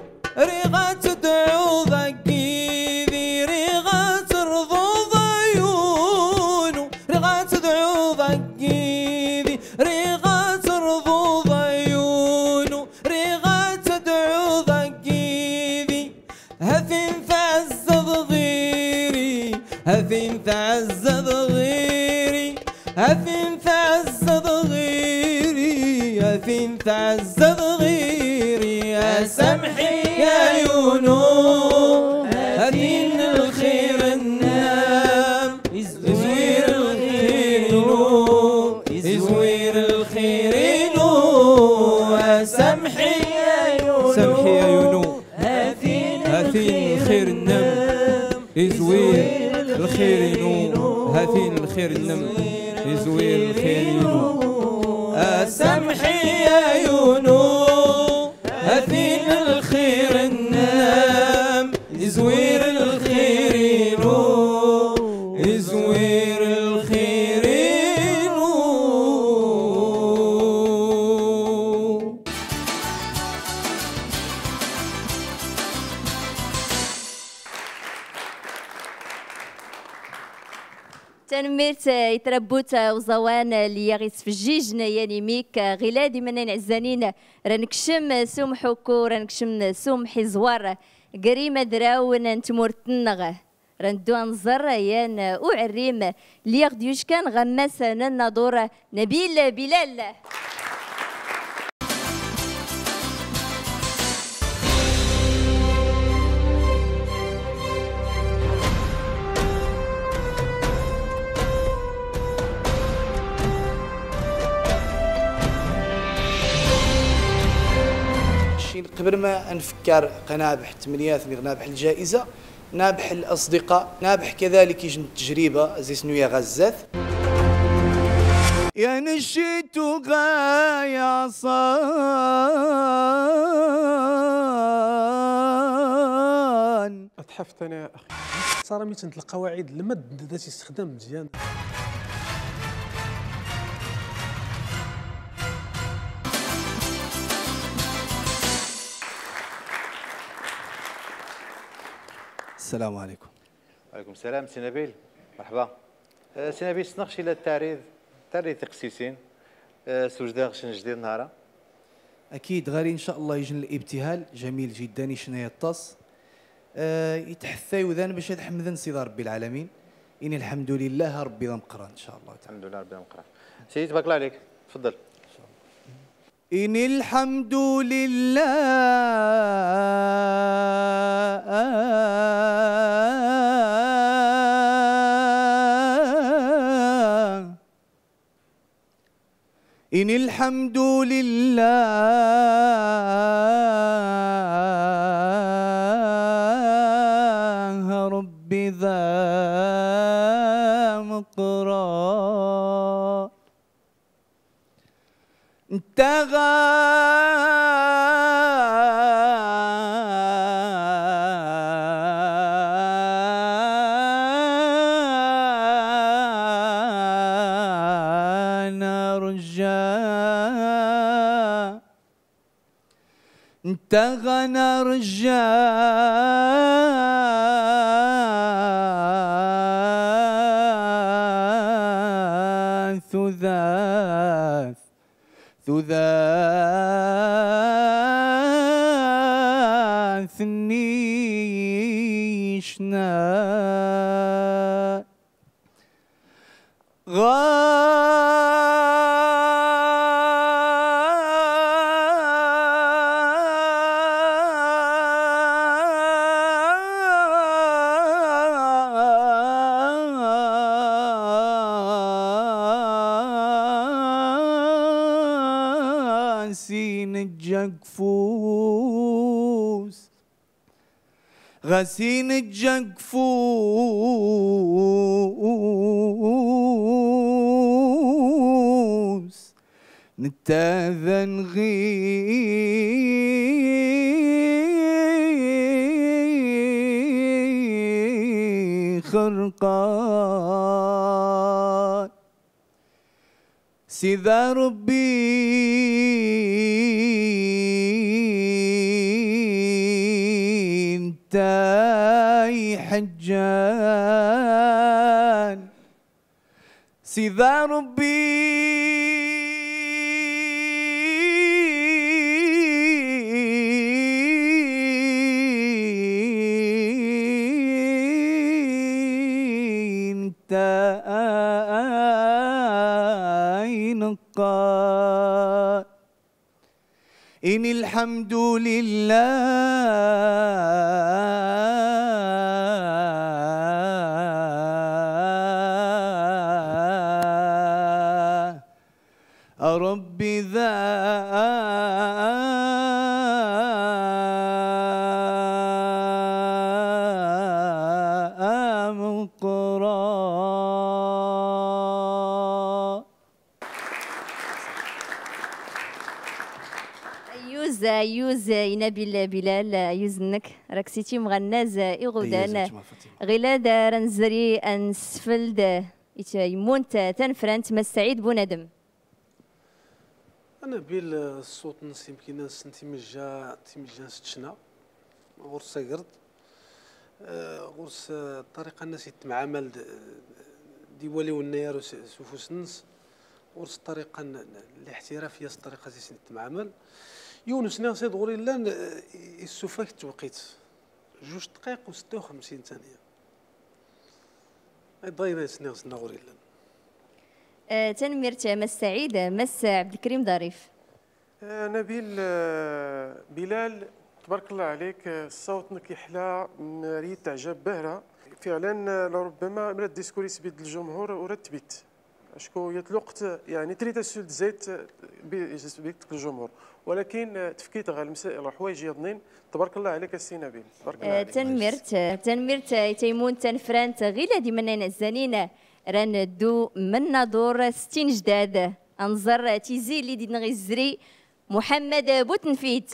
riɣ ad tedɛuḍ a yidi, riɣ ad terḍuḍ a yunu, riɣ ad tedɛuḍ a yidi, riɣ ad terḍuḍ a yunu, riɣ ad tedɛuḍ a yidi. Hatin tɛezzaḍ ɣiri, hatin tɛezzaḍ ɣiri, hatin tɛezzaḍ ɣiri, hatin tɛezzaḍ ɣiri, a samḥi a yunu. Hatin lxir-nnem, izwir lxir-inu, izwir lxir-inu, a samḥi a yunu. Samḥi a yunu. Hatin lxir-nnem, izwir lxir-inu. Hatin lxir-nnem, izwir lxir-inu. A samḥi a yunu. Hatin lxir-nnem, izwir lxir-inu, izwir lxir-inu. Tanemmirt, eh, i tṛabbut, eh, uẓawan, eh, lli aɣ-isfejjijen, eh, yan imik, eh, ɣilad imennayen ɛezzanin, eh, ra nekcem, eh, s umḥukku, ra nekcem, eh, s umḥiẓwar, eh, ger imadrawen n tmurt-nneɣ. Ra neddu a nẓer, eh, yan, eh, uɛerrim, eh, lli aɣ-d-yuckan ɣer mass, eh, n nnaḍur, eh, Nabil Bilal. Cin qbel ma nfkkar qa nabḥ tmniyat mi ɣ nabḥ ljaiza, nabḥ الأصدقاء، nabḥ كذلك ijn التجربة, zis nuya ɣa zzat. Ya nci tuɣa yaṣan. Tḥeft ana ya axi. Ṣara mi tent lqawaɛid lmad da tistexdam mzyan. السلام عليكم. وعليكم السلام سي نبيل، مرحبا. آه، سي نبيل، سنغشي لا التعريض، تعريض تقسيسين. آه، سوجدان غشن جديد نهارا. أكيد غاري إن شاء الله يجن الابتهال جميل جدا، يشنا يطاس. آه، يتحثى يوذان باش يتحمدن سيدي ربي العالمين. إن الحمد لله ربي ذا مقران إن شاء الله تعالى. الحمد لله ربي ذا مقران. سيدي تبارك الله عليك، تفضل. إن شاء الله. إن الحمد لله، إن الحمد لله رب ذا مقرا. انت غنرجى، انت غنرجى ثلاث ثلاث نيشنا. غاسين الجنكفوس، غاسين الجنكفوس، نتاذن غي خرقان. سيدي ربي، انت حجان. سيدي ربي، انت نقا. إن الحمد لله رب ذا مقرا. Ayyuz, ayyuz i Nabil Bilal, ayyuz-nnek, rak s-itimɣan naz iɣudan. Ayyuz, a gma Fatima. Ɣilad, a, ra nezri ad nesfeld i tyemmunt tanfrant, Mass Saɛid Bunadem. A Nabil, ṣṣut-nnes imkin ad nessen timejja, timejja-nnes tecna. Ɣur-s agerḍ, eh, ɣur-s, eh, ṭṭariqa-nnes ittemɛamal d, d iwaliwen-nni ar us-, s ufus-nnes, ɣur-s ṭṭariqa n, n, liḥtiraf, yas ṭṭariqa s-is ittemɛamal. Yiwen usniɣes id ɣur illan, eh, issufak ttewqit. Juj dqayeq u setta u xemsin taniya. Ay d ayen ay sniɣes ɣur illan. Eh, tanemmirt, eh, Mass Saɛid, eh, Mass Ɛebdelkrim Ḍarif. Eh, Nabil, eh, Bilal, تبارك الله عليك, eh, ṣṣawt-nnek iḥla, mm, ar iyi-teɛjeb bahra. فعلا, eh, لربما mla ddiskur isbid lǧumhur ur ad tbit. Acku yat lweqt, yeɛni, trid ad tsuld zayt, eh, bi-, isbid lǧumhur. Walakin, eh, tefkid ɣer lmes-, lḥwayeǧ yaḍnin. تبارك الله عليك a Si Nabil. تبارك الله عليك. Eh, tanemmirt, eh, tanemmirt, eh, i tyemmunt tanfrant, ɣilad imennayen ɛezzanin, ra neddu mennaḍur s tin jdad. Ad nẓer tizi lli d-inna ɣ izri Muḥemmed Butenfit.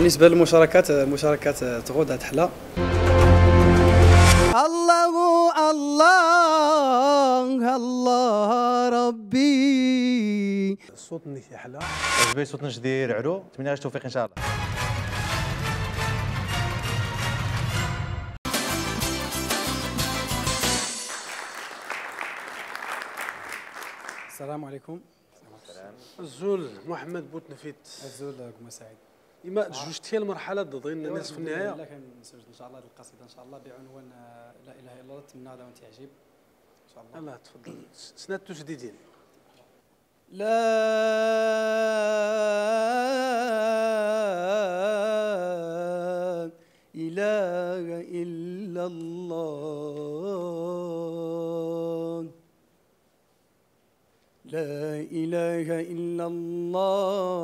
بالنسبة للمشاركات، المشاركات تغود تحلى. الله، الله، الله ربي. الصوت نيك يا حلا. عجبني صوت نجدي رعرو، نتمنى لك التوفيق إن شاء الله. السلام عليكم. الزول محمد بوتنفيت. الزول كما سعيد. إما آه. جوج تيال المرحلة ضدين إيوا، نصف الحمد النهاية. لله، كنسجل إن شاء الله هاد القصيدة إن شاء الله بعنوان، آه، لا إله إلا الله، نتمنى غدا تعجب إن شاء الله. الله تفضل. س-، سنات تسديدين. لا إله إلا الله. لا إله إلا الله.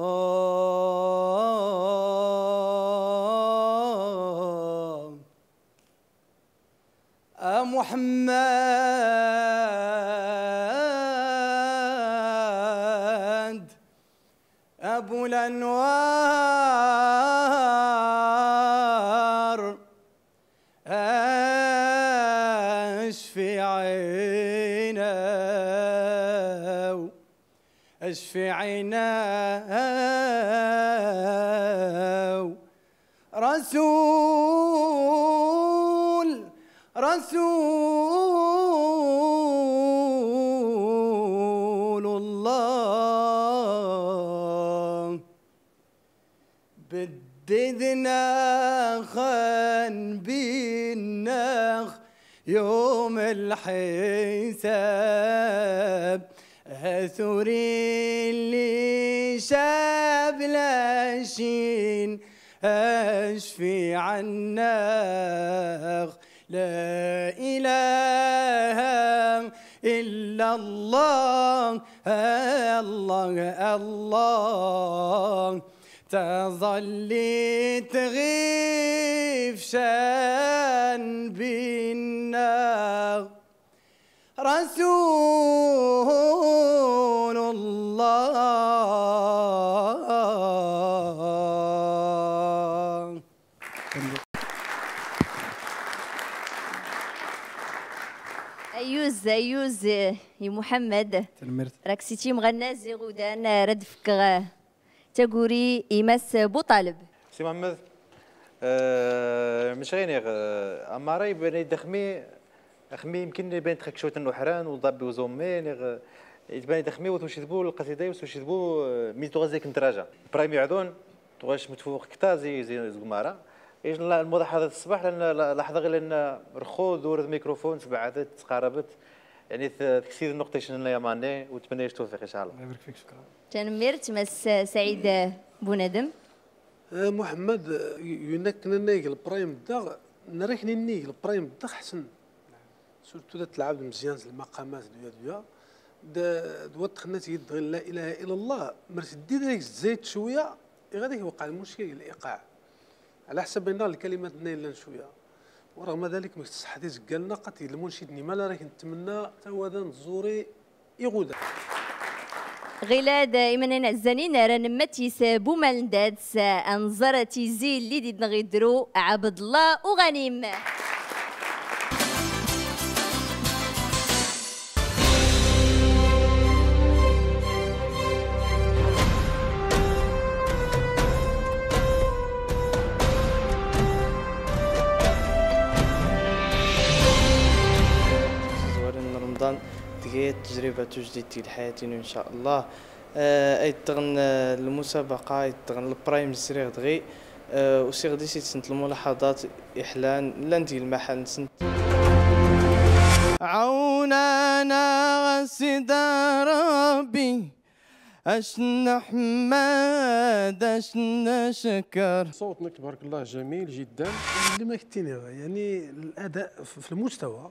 أ محمد أبو الأنوار، أشفي عينا، أشفي عينا. رسول، رسول الله. بددنا خان بيناخ يوم الحساب، هثوري اللي شاب لاشين، اشفي عناخ. لا إله إلا الله، الله، الله. تظلي تغيف شان بينا رسول الله. Ayyuz, ayyuz, i Muḥemmed. Tanemmirt. Rak s-itimɣan n iɣudan, rad fkeɣ taguri i Mass Buṭaleb. Si Mḥemmed, eh, mec ɣi niɣ, eh, amara iban-d axmi, axmi yemkin iban-d xak cwiṭ n uḥran u ḍabbi uẓummi, niɣ, eh, iban-d axmi u tucid bu lqasida u tucid bu, eh, mi tuɣa zik n traja. Ibrahim Iɛdun, tuɣac mutfuq kta zi, zi, zi gumara. Ij la, lmuḍaḥaḍa ṣṣbeḥ, lan la, laḥḍa ɣi lan rxud, ur d mikrufun, sbeɛdet, tqarabt. Yani, t-, teksid nnuqṭ icnan ya mani, u tmenna-yac tawfiq, incallah. الله يبارك فيك، شكرا. Tanemmirt, Mass Saɛid Bunadem. Eh, Muḥemmed, eh, yu-, yunak nnig lprime daɣ, nrak nnig lprime daɣ ḥsen. Surtout da tlɛab d mezyan s lmaqamat d uya d uya. D, d wat xnat yid dɣi la ilaha illa Allah, mer teddi deg zayt cwiya, iɣad ak iwqeɛ lmuckil deg liqaɛ. Ɛla ḥsab ayen daɣ lkalimat nna yellan cwiya. Ur ɣma dalik mek tṣeḥḥa tizeggal-nneɣ, qat yella lmuncid-nni ma la rak ntemmenna tawada n tẓuri iɣuda. Ɣilad imennin ɛezzanin ara nemmet yis Bumal n Dad s anẓar tizi lli di dneɣ idru Ɛebdellah Uɣanim. Tizwara n Remḍan, tga tejriba tujdit di lḥayat-inu, in ca Allah. Eh, ay d-tɣen, eh, lmusabaqa, ay d-tɣen lprime sriɣ dɣi, eh, usiɣ-d i sent lmulaḥaḍat iḥlan, llant di lmaḥal-nsent. Ɛawnana a Sidi Ṛebbi, ac nḥemmed, ac ncekr. صوتك تبارك الله جميل جدا. اللي ما كنتيني، يعني، الأداء في، في المستوى.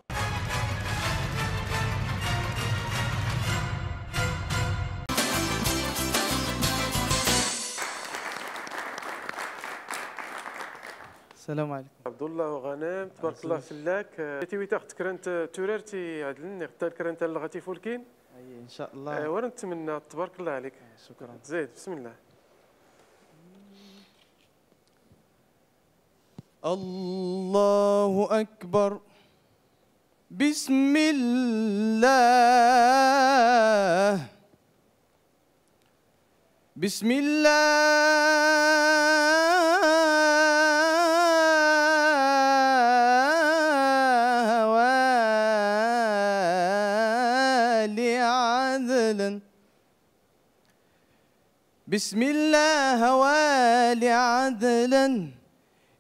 السلام عليكم. عبد الله وغنام، تبارك الله فلاك. آه، تيويت أخت كرنت، آه، تورارتي عدلني، اختار كرنت اللغة فولكين. أي، إن شاء الله. آه، ورا نتمنى، تبارك الله عليك. آه، شكرا. زيد، بسم الله. الله أكبر. بسم الله. بسم الله. ولي عدل. بسم الله والي عدلا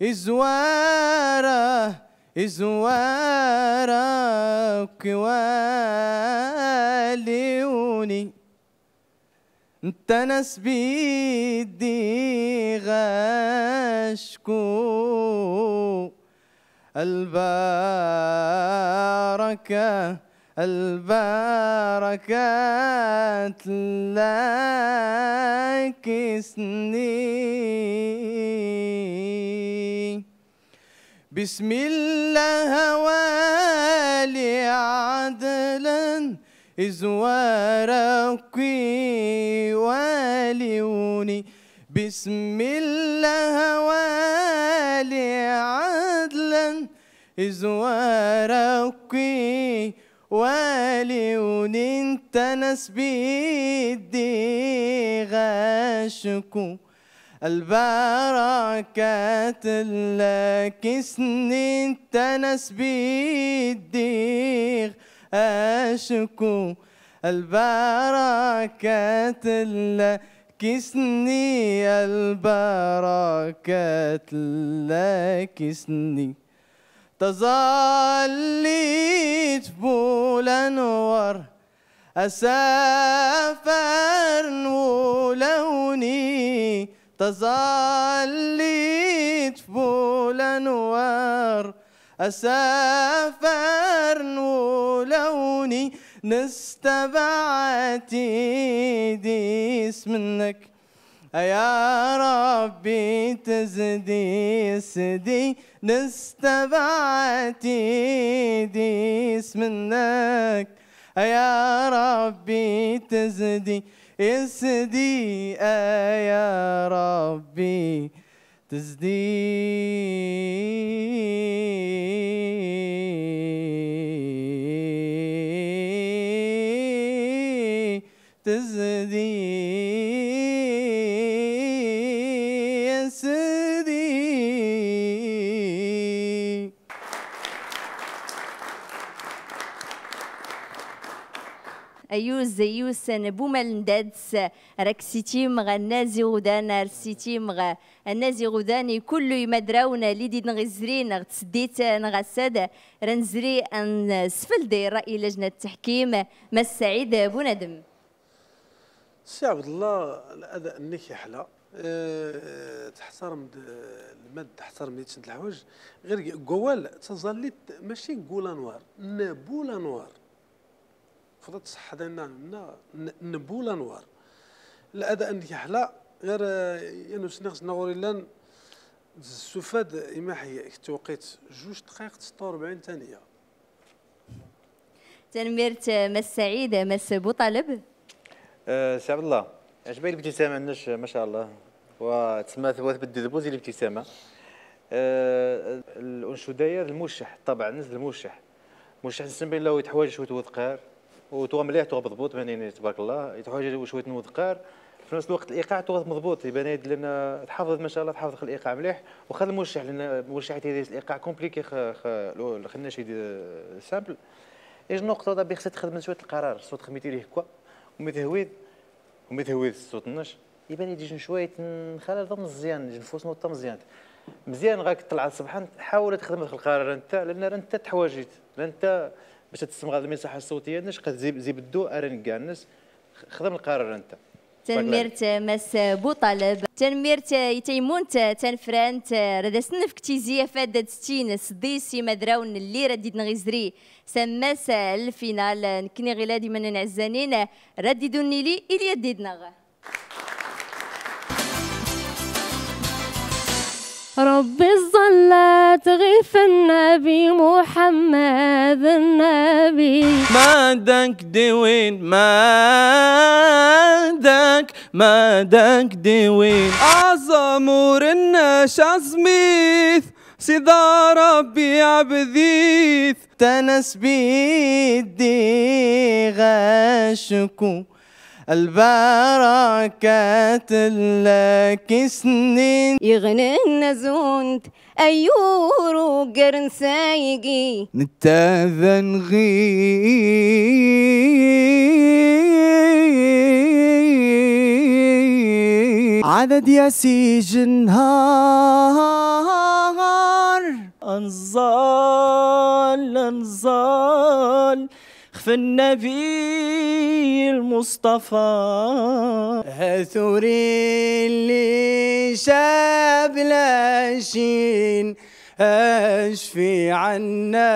إزوارا إزوارا كواليوني. انت ناس بيدي غاشكو البركة، البركة تلاكسني. بسم الله والي عدلا إزواركي واليوني. بسم الله والي عدلا إزواركي واليوني. انت ناس بيدي غاشكو البركة تلاكسني. انت ناس بيدي غاشكو البركة تلاكسني، البركة تلاكسني. تظليت بولنوار أسافر نولوني. تظليت بولنوار أسافر نولوني. نستبعتي ديس منك يا ربي تزدي سدي. نستبعتي ديس منك يا ربي تزدي اسدي يا ربي تزدي. تزدي يا سيدي. Ayyuz, ayyuz n Bumal n Dadds, rak sitim ɣ annazi ɣudan, ar sitim ɣ annazi ɣudan i kullu imadrawn lli d-idneɣ izrin ɣ tseddit n ɣassad, ra nzri ad nsfeld i rray lajna n ttaḥkim, Mass Saɛid Bunadem. Si Ɛebdellah, lada nnek iḥla, eh, teḥtarem-d, eh, lmad, teḥtarem-d yitt n lḥwayeǧ, ɣir g-, g wawal, taẓallit mačči n Bulanwar, n Bulanwar. Fḍet ṣṣeḥḥa dinna, n, n Bulanwar. Lada nnek iḥla, ɣir, eh, yan usniɣ s-nna ɣur illan, d ssufad imaḥ g tewqit, juj dqayeq tseṭṭa u rebɛin taniya. Tanemmirt, eh, Mass Saɛid, eh, Mass Buṭaleb. Eh, Si Ɛebdellah, ɛejbay libtisama-nnek, ma ca Allah. Wa tsemma twa tbeddi d buzi libtisama. Eh, l-, uncuda-ya d lmucceḥ, ṭṭabeɛ-nnes d lmucceḥ. Mucceḥ n ssemba illa yetḥwaǧ cwiṭ n udqar, u tuɣa mliḥ, tuɣa meḍbut, iban-in tbarek Allah, yetḥwaǧ cwiṭ n udqar. Fi nefs lweqt, liqaɛ tuɣa meḍbut, iban-in llan tḥafḍet, ma ca Allah, tḥafḍet liqaɛ mliḥ, waxa d lmucceḥ, llan mucceḥ tidi liqaɛ compliqué, x-, x-, l-, lxennac id simple. Ij nuqṭa da bixset txedmet cwiṭ lqarar, s txedmit ilih kwa, u mi thwid, u mi thwid ṣṣut-nnes, iban id ijn cwiṭ n xalal d ameẓyan, ijn fus n tameẓyant. Mezyan ɣak ṭṭelɛeḍ ṣṣbeḥ, ḥawel ad txedmeḍ lqarar nta, llan ra nta teḥwaǧ-it, ra nta bac ad tessemɣared lmisaḥa ṣṣutiya-nnes, qad zi, zi beddu ara neggan-nnes, xdem lqarar nta. Tanemmirt, Mass Buṭaleb. Tanemmirt i taymunt tanfrant, rad as-nefk tizi afad ad ttin sḍis imadrawn lli rad idneɣ izri s ammas n lfinal. Nekkni ɣilad iman n ɛezzanin, rad idun nili ili ad idneɣ. ربي الصلاة غيف النبي محمد النبي. Madak diwin, madak, madak diwin. Aẓamur-nnes aẓmit, Sidi Ṛebbi ɛebd-it. Tanas biddi ɣacku. Lbarakat llak isnin. Iɣnan azunt, ayyur ugar n saygi. Netta d anɣi. ad d-yas ijenhar. Ad nẓall, ad nẓall xef Nnabi Lmuṣṭafa. Hat ur illi cabla cin, Acfi ɛanna.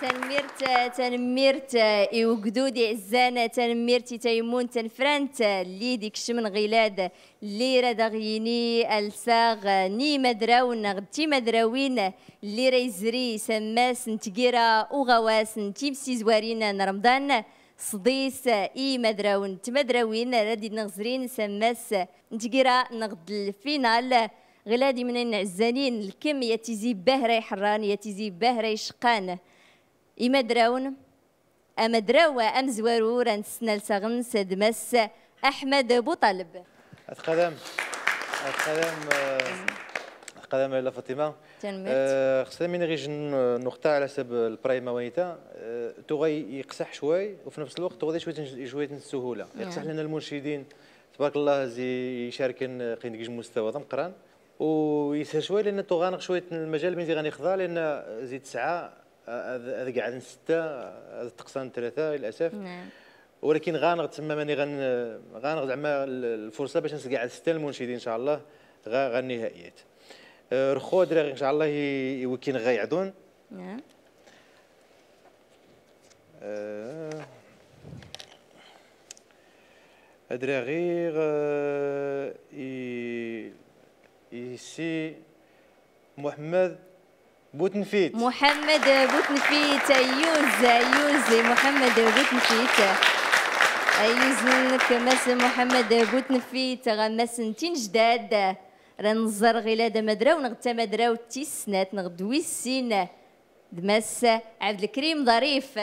Tanemmirt, tanemmirt i ugdud iɛezzan, tanemmirt i tayemmunt tanefrant lli d-ikecmen ɣilad, lli rad aɣ-yini alsaɣ n imadrawen neɣ d timadrawin, lli ra yezri s ammas n tgira uɣawas n timsizwarin n Remḍan. Sḍis i imadrawen d tmadrawin ara d-inneɣ zrin s ammas n tgira neɣ d lfinal. Ɣilad imnayen ɛezzanin, lkem ya tizi bahra iḥerran, ya tizi bahra iceqqan. Imadrawen, amadraw amezwaru ra nessen alsaɣ-ns d Mass Aḥmed Buṭaleb. At qadam, at qadam, eh, at qadam a Yella Faṭima. Tanemmirt. Eh, xas ad am-iniɣ ijjen, eh, nuqṭa ɛla ḥsab, eh, lprayma wanita, eh, tuɣa iqsaḥ cway, u fi nefs lweqt tuɣa di cwayt n, cwayt n ssuhula. Iqsaḥ lana lmunciden, tbarek Llah, zi icarken, eh, qqin deg ijmustawa d ameqqran. U yeshel cway lana tuɣa-neɣ cwayt n lmajal min zi ɣa nixḍa, lana zi tesɛa ad, ad qɛaden setta, ad ṭṭeqsan tlata, للأسف. Naɛam. Walakin ɣa-neɣ tsemma mani ɣa n-, ɣa-neɣ zeɛma l-, lfurṣa bac ad nesqeɛɛed setta n lmunciden, إن شاء الله, ɣa, ɣa nnihaiyat. Eh, rxu ad raɣiɣ, إن شاء الله, i, i wikkin ɣa iɛḍun. Naɛam. Eh, ad raɣiɣ, eh, i, i si Muḥemmed Butnfit. Muḥemmed Butnfit, ayyuz, ayyuz i Muḥemmed Butnfit. Ayyuz-nnek, Mass Muḥemmed Butnfit, ɣ ammas n Tinejdad. Ra nẓer ɣilad amadraw neɣ d tamadrawt tis snat neɣ d wis sin, d Mass Ɛebdelkrim Ḍarif.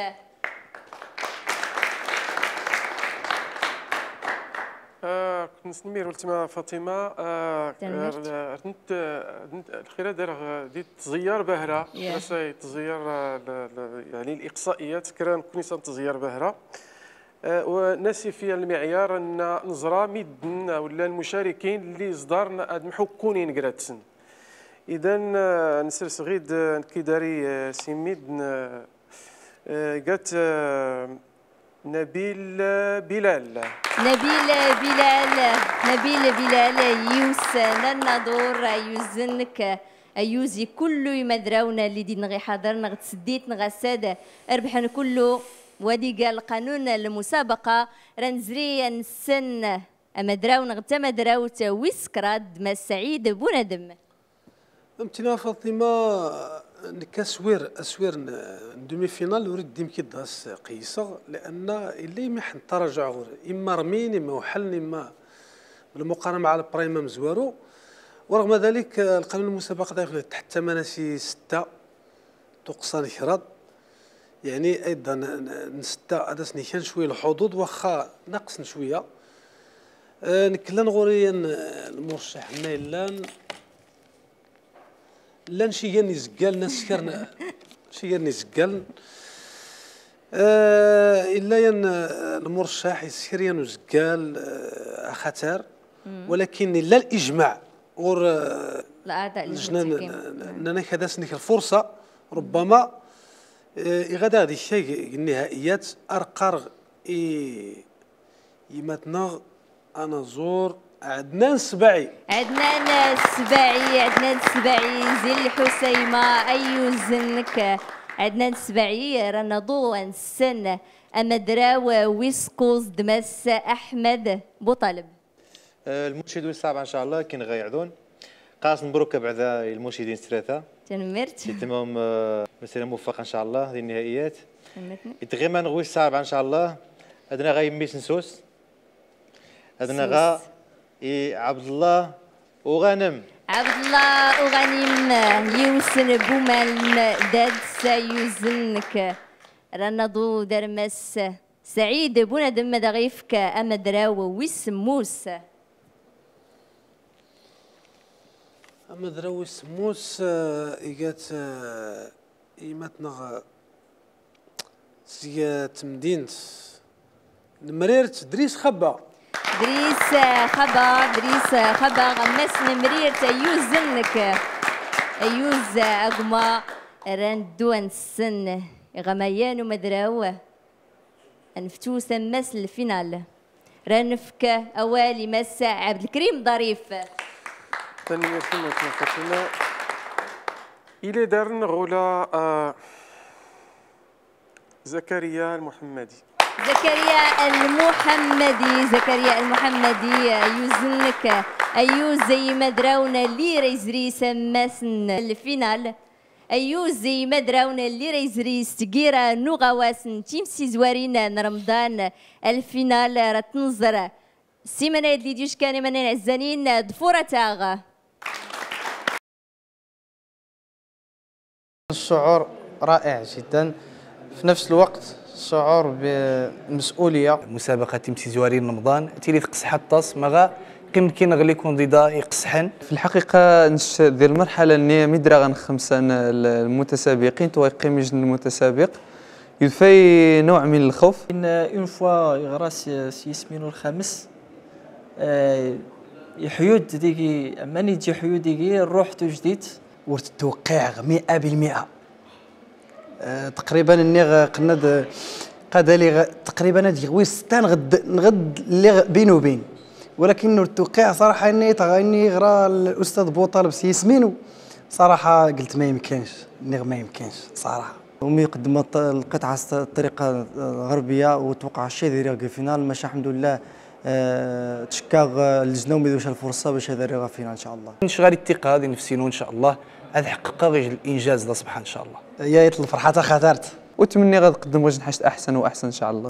آه، كنت نسمي الولتما فاطمة، آه، Tanemmirt. آه، رنت، آه، رنت الخيرة دار، آه، دي تزيار باهرة، Yah. بس هي تزيار، آه، ل-، ل-، يعني الإقصائيات كرا نكون إنسان تزيار باهرة. آه، وناسي في المعيار أن نزرا ميدن ولا المشاركين اللي زدارن أد محكونين قراتسن. إذن، آه، نسرس غيد، آه، نكيداري، آه، سي ميدن، آه، آه، قات، آه، نبيل، آه، بلال. نبيل بلال، نبيل بلال، يوسن الناظور، يوزنك، يوزي كل يمدراونا اللي دي نغي حاضر، نغ تسديت، نغ السادة، ربحن كله، ودي قال قانون المسابقة، رنزري نسن أمدراو نغ تمدراوت ويس كراد ما سعيد بونادم. أمتنا فاطمة، نكا سوير، أسوير ن-، ندومي فينال وريد ديم كي داس قيسغ، لأن إلا يمحن تراجع غور، إما رمين، إما وحلن، إما بالمقارنة مع البرايم مزوارو. ورغم ذلك، آه، القانون المسابقة داخل تحت ثمانية ستة، تقصان كراد. يعني أيضًا ن-، نستة هذا سني كان شوية الحظوظ، واخا ناقص شوية. آه، نكلن غوريا، آه، المرشح ما يلان. لان شي يان يزقال ناس كرنا. شي يان يزقال. آه، إلا ين، آه، المرشح يسير ين وزقال، آه، خطر. ولكن إلا الإجماع ور، آه، الأعضاء لجنة المنتخبين. ن-، ن-، نانا كذا سنيك الفرصة، ربما، آه، إغادا هذه الشيء النهائيات أرقر إي يماتنغ أنا زور عدنان السباعي. عدنان السباعي، عدنان السباعي، زين الحسيمة، أيوزنك. عدنان السباعي، رانا ضو نسن أمدراو ويسقوز دمس أحمد بوطالب. آه، المنشد ويس صعب إن شاء الله، كين غايعدون. قاس مبروك بعدا المنشدين ثلاثة. تنمرت. يتمهم، آه، مسيرة موفقة إن شاء الله للنهائيات. تنمرتني. يتغيما غويس صعب إن شاء الله. أدنا غايميس نسوس. أدنا غا إي عبد الله وغانم. عبد الله وغانم، يوسن بومالم داد سايوزنك. رانا ضو درمس سعيد بونادم دا غيفك أمدراو ويس موس. أمدراو ويس موس، آه، إيقات، آه، إيماتنغ Seg temdint n Mrirt, Dris Xaba. Dris Xaba, Dris Xaba, ammas n Mrirt, ayyuz-nnek. Ayyuz a gma. Ra neddu ad nessen iɣamayen umadraw. Ad neftu s ammas n lfinal. Ra nefk awal i Mass Ɛebdelkrim Ḍarif. Tanemmirt-im a Fatima. Ila darn ɣula, ah, Zakariya Lmuḥemmadi. Zakariya Lmuḥemmadi, Zakariya Lmuḥemmadi, ayyuz-nnek, ayyuz i yimadrawen lli ra yezri s ammas n lfinal. Ayyuz i yimadrawen lli ra yezri s tgira n uɣawas n timsizwarin n Remḍan. Lfinal ra t-nẓer ssiman-ayi d lli d-yuckan iman-nni ɛezzanin, ḍfur-ateɣ. الشعور رائع جدا، في نفس الوقت شعور بالمسؤولية. مسابقة تيمسيزوارين رمضان تيلي تقصح الطاس ما غا قيم كي نغلي كونديدا يقصحن. في الحقيقة نش ديال المرحلة ني مدرا غنخمسان المتسابقين تو يقيم جن المتسابق يدفي نوع من الخوف. إن اون فوا يغرا سي سي يسمينو الخامس، آه، يحيود ديكي، أما نيت يحيود ديكي الروح تجديد. ورت التوقيع مئة بالمئة. آه، تقريبا النيغ قناد قاد لي غ- تقريبا هاد يغوي ستة نغد نغد اللي غ- بينو وبين. ولكن نور التوقيع صراحه اني تغ- اني غرا الاستاذ بوطالب سي ياسمينو. صراحه قلت ما يمكنش، النيغ ما يمكنش صراحه. هم يقدم الط- القطعه الس- الطريقه الغربيه، وتوقع الشيء ذي ريغ فينال، ماشي الحمد لله. آه، تشكا، آه، اللجنه وميدوش الفرصه باش هذا ريغ فينال ان شاء الله. نشغل الثقه هذه نفسينو ان شاء الله، هذا حقق الانجاز ده سبحان ان شاء الله. يا يطل فرحتها خاطرت. وتمني غاد قدم واش نحشت احسن واحسن ان شاء الله.